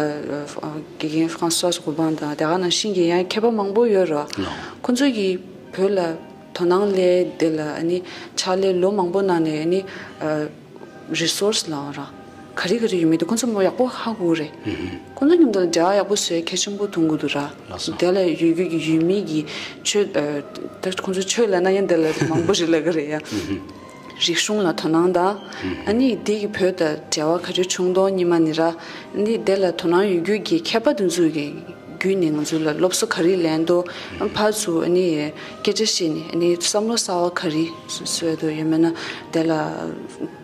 དགེ་རྒན་Françoise Goubin་དང་དེ་ག་ནང་བཞིན་གྱི་ཡང་མཁས་པ་མང་པོ་ཡོད་ར། ཁོ་ཚོ་གིས་བོད་ལ་དོ་སྣང་སླེབས་དེ་ལ་ཨ་ནི་ཕྱག་ལས་ལོ་མང་པོ་གནང་ནས་ཨ་ནི། Resource་ལབ་ར། ག་རེ་ག་རེ་ཡོད་མེད་དེ་ཁོང་ཚོ་མོ་ཡག་པོ་ཧ་གོ་རེད། ཁོང་ཚོ་མཉམ་དུ་འབྲེལ་བ་ཡག་པོ་བཟོ་ཡ་གལ་ཆེན་པོ་མཐོང་གི་འདུག་ར། ལགས་སོ། དེ་ལ་ཡོད་རྒྱུ་གི་ཡུལ་མི་གི་ཆོས་ཨ། ད་ཁོང་ཚོ་ཆོས་ལབ་ན་ཡང་དེ་ལ་མང་པོ་ཞིག་ལབ་གི་རེད་ཡ། རིག་གཞུང་ལ་དོ་སྣང་དང་། ཨ་ནི་དེ་གི་བོད་དང་འབྲེལ་བ་ག་རེ་བྱུང་དོ་ཉི་མ་ནི་ར། ཨ་ནི་དེ་ལ་དོ་སྣང་ཡོད་རྒྱུ་གི་མཁས་པ་དེ་ཚོ་གི་བརྒྱུད་ནས་ང་ཚོ་ལ་སློབ་གསོ་ག་རེ་ལེན་འདུག་ཕར་ཚུར་ཨ་ནི་སྐད་ཆ་བཤད་ནས་ཨ་ནི་བསམ་བློ་གསར་བ་ག་རེ་བཟོས་འདུག་ཡོད་མེད་ན་དེ་ལ་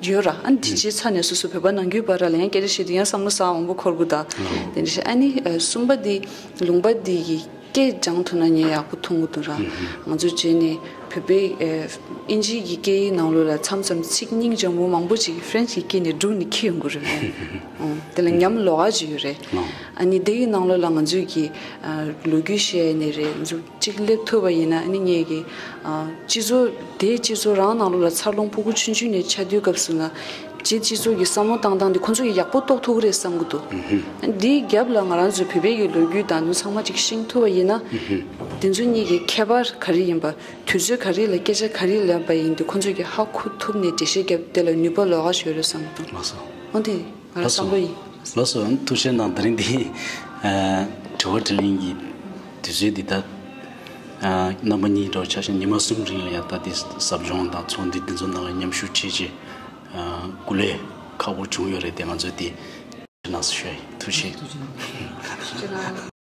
ཡོད་ར། ཨ་ནི་དེ་བྱས་ཚར་ནས་སོ་སོ་བོད་པ་ནང་ཁུལ་བར་ལ་ཡང་སྐད་ཆ་བཤད་དུས་ཡང་བསམ་བློ་གསར་བ་མང་པོ་འཁོར་གི་འདུག་དེ་འདྲ་བྱས་ཨ་ནི་གསུམ་པ་འདི་ལུང་པ་འདི་གི་སྐད་སྦྱང་ཐུབ་ན་ངས་ཡག་པོ་མཐོང་གི་འདུག་ར། ང་ཚོ་བྱས་ནས་བོད་པའི་ཨེ་དབྱིན་ཇིའི་གི་སྐད་ཡིག་ནང་ལོགས་ལ་མཚམས་མཚམས་ཚིག་སྙིང་རྗེ་མོ་མང་པོ་ཅིག་ཧྥ་རན་སི་གི་སྐད་ནས་བསྒྱུར་ནས་འཁྱེར་ཡོང་གི་རེད་མོ། ཨོ། དེ་ལ་ཉམས་ལོག་ག་ཅིག་ཡོད་རེད། ཨོ། ཨ་ནི་དེ་ཡི་ནང་ལོགས་ལ་ང་ཚོས་ཀྱི་ཨ་ལོ་རྒྱུས་བཤད་ནས་རེད། ང་ཚོ་གཅིག་སླེབས་ཐུབ་པ་ཡིན་ན་ཨ་ནི་ངས་ཀྱི་ཨ་སྤྱི་ཚོགས་དེའི་སྤྱི་ཚོགས་རང་ནང་ལོགས་ལ་འཚར་ལོངས་ཕྲུ་གུ་ཆུང་ཆུང་ནས་ཆགས་དུས་སྐབས་སུ་ལ་སྤྱི་སྤྱི་ཚོགས་ཀྱི་བསམ་བློ་བཏང་སྟངས་དེ་ཁོང་ཚོ་ཡིས་ཡག་པོ་རྟོགས་ཐུབ་ཀྱི་རེད་བསམ་གྱི་འདུག་ཨ་ནི་དེའི་རྒྱབ་ལ་ང་རང་ཚོའི་བོད་པའི་གི་ལོ་རྒྱུས་དང་དེ་ཚང་མ་ཅིག་ཤེས་ཐུབ་པ་ཡིན་ན་དེ་ཚོ་གཉིས་ཀྱི་ཁྱད་པར་ག་རེ་ཡིན་པ། དུས་ཚོད་ག་རེ་ལ་སྐད་ཆ་ག་རེ་ལབ་པ་ཡིན་དེ་ཁོང་ཚོས་ཀྱི་ཧ་གོ་ཐུབ་ནས་འགྲེལ་བཤད་བརྒྱབ་དེ་ལ་ནུས་པ་ལོགས་ཀ་ཞིག་ཡོད་རེད་བསམ་གྱི་འདུག་ལགས་སོ། འོ་དེ་ང་རང་ལགས་སོ། བསམ་བློ་ཡིན། ལགས་སོ། ཐུགས་རྗེ་གནང་། དེ་རིང་འདི་ཨ་དྲི་བ་དྲིས་ལན་གྱི་དུས་ཚོད་འདི་ད་ཨ་རྣམ་པ་གཉིས་འདྲ་བོ་ཆ་བཞག་ཉི་མ་གསུམ་རིང་ལ་ཡང་ད་འདི་ཟབ་སྦྱོང་དང་ཚོགས་འདུ་འདི་ཚོ་ནང་ལ་མཉམ་ཞུགས་བྱས་རྗེས་ཨ་སྐུ་ལས་ཁག་པོ་བྱུང་ཡོད་རེད་དེ་ང་ཚོས་དེ་ཁྱེད་རང་ཚོ་ཞུ་ཡ་ཡིན། ཐུགས་རྗེ་ཆེ། ཐུགས་རྗེ་གནང་།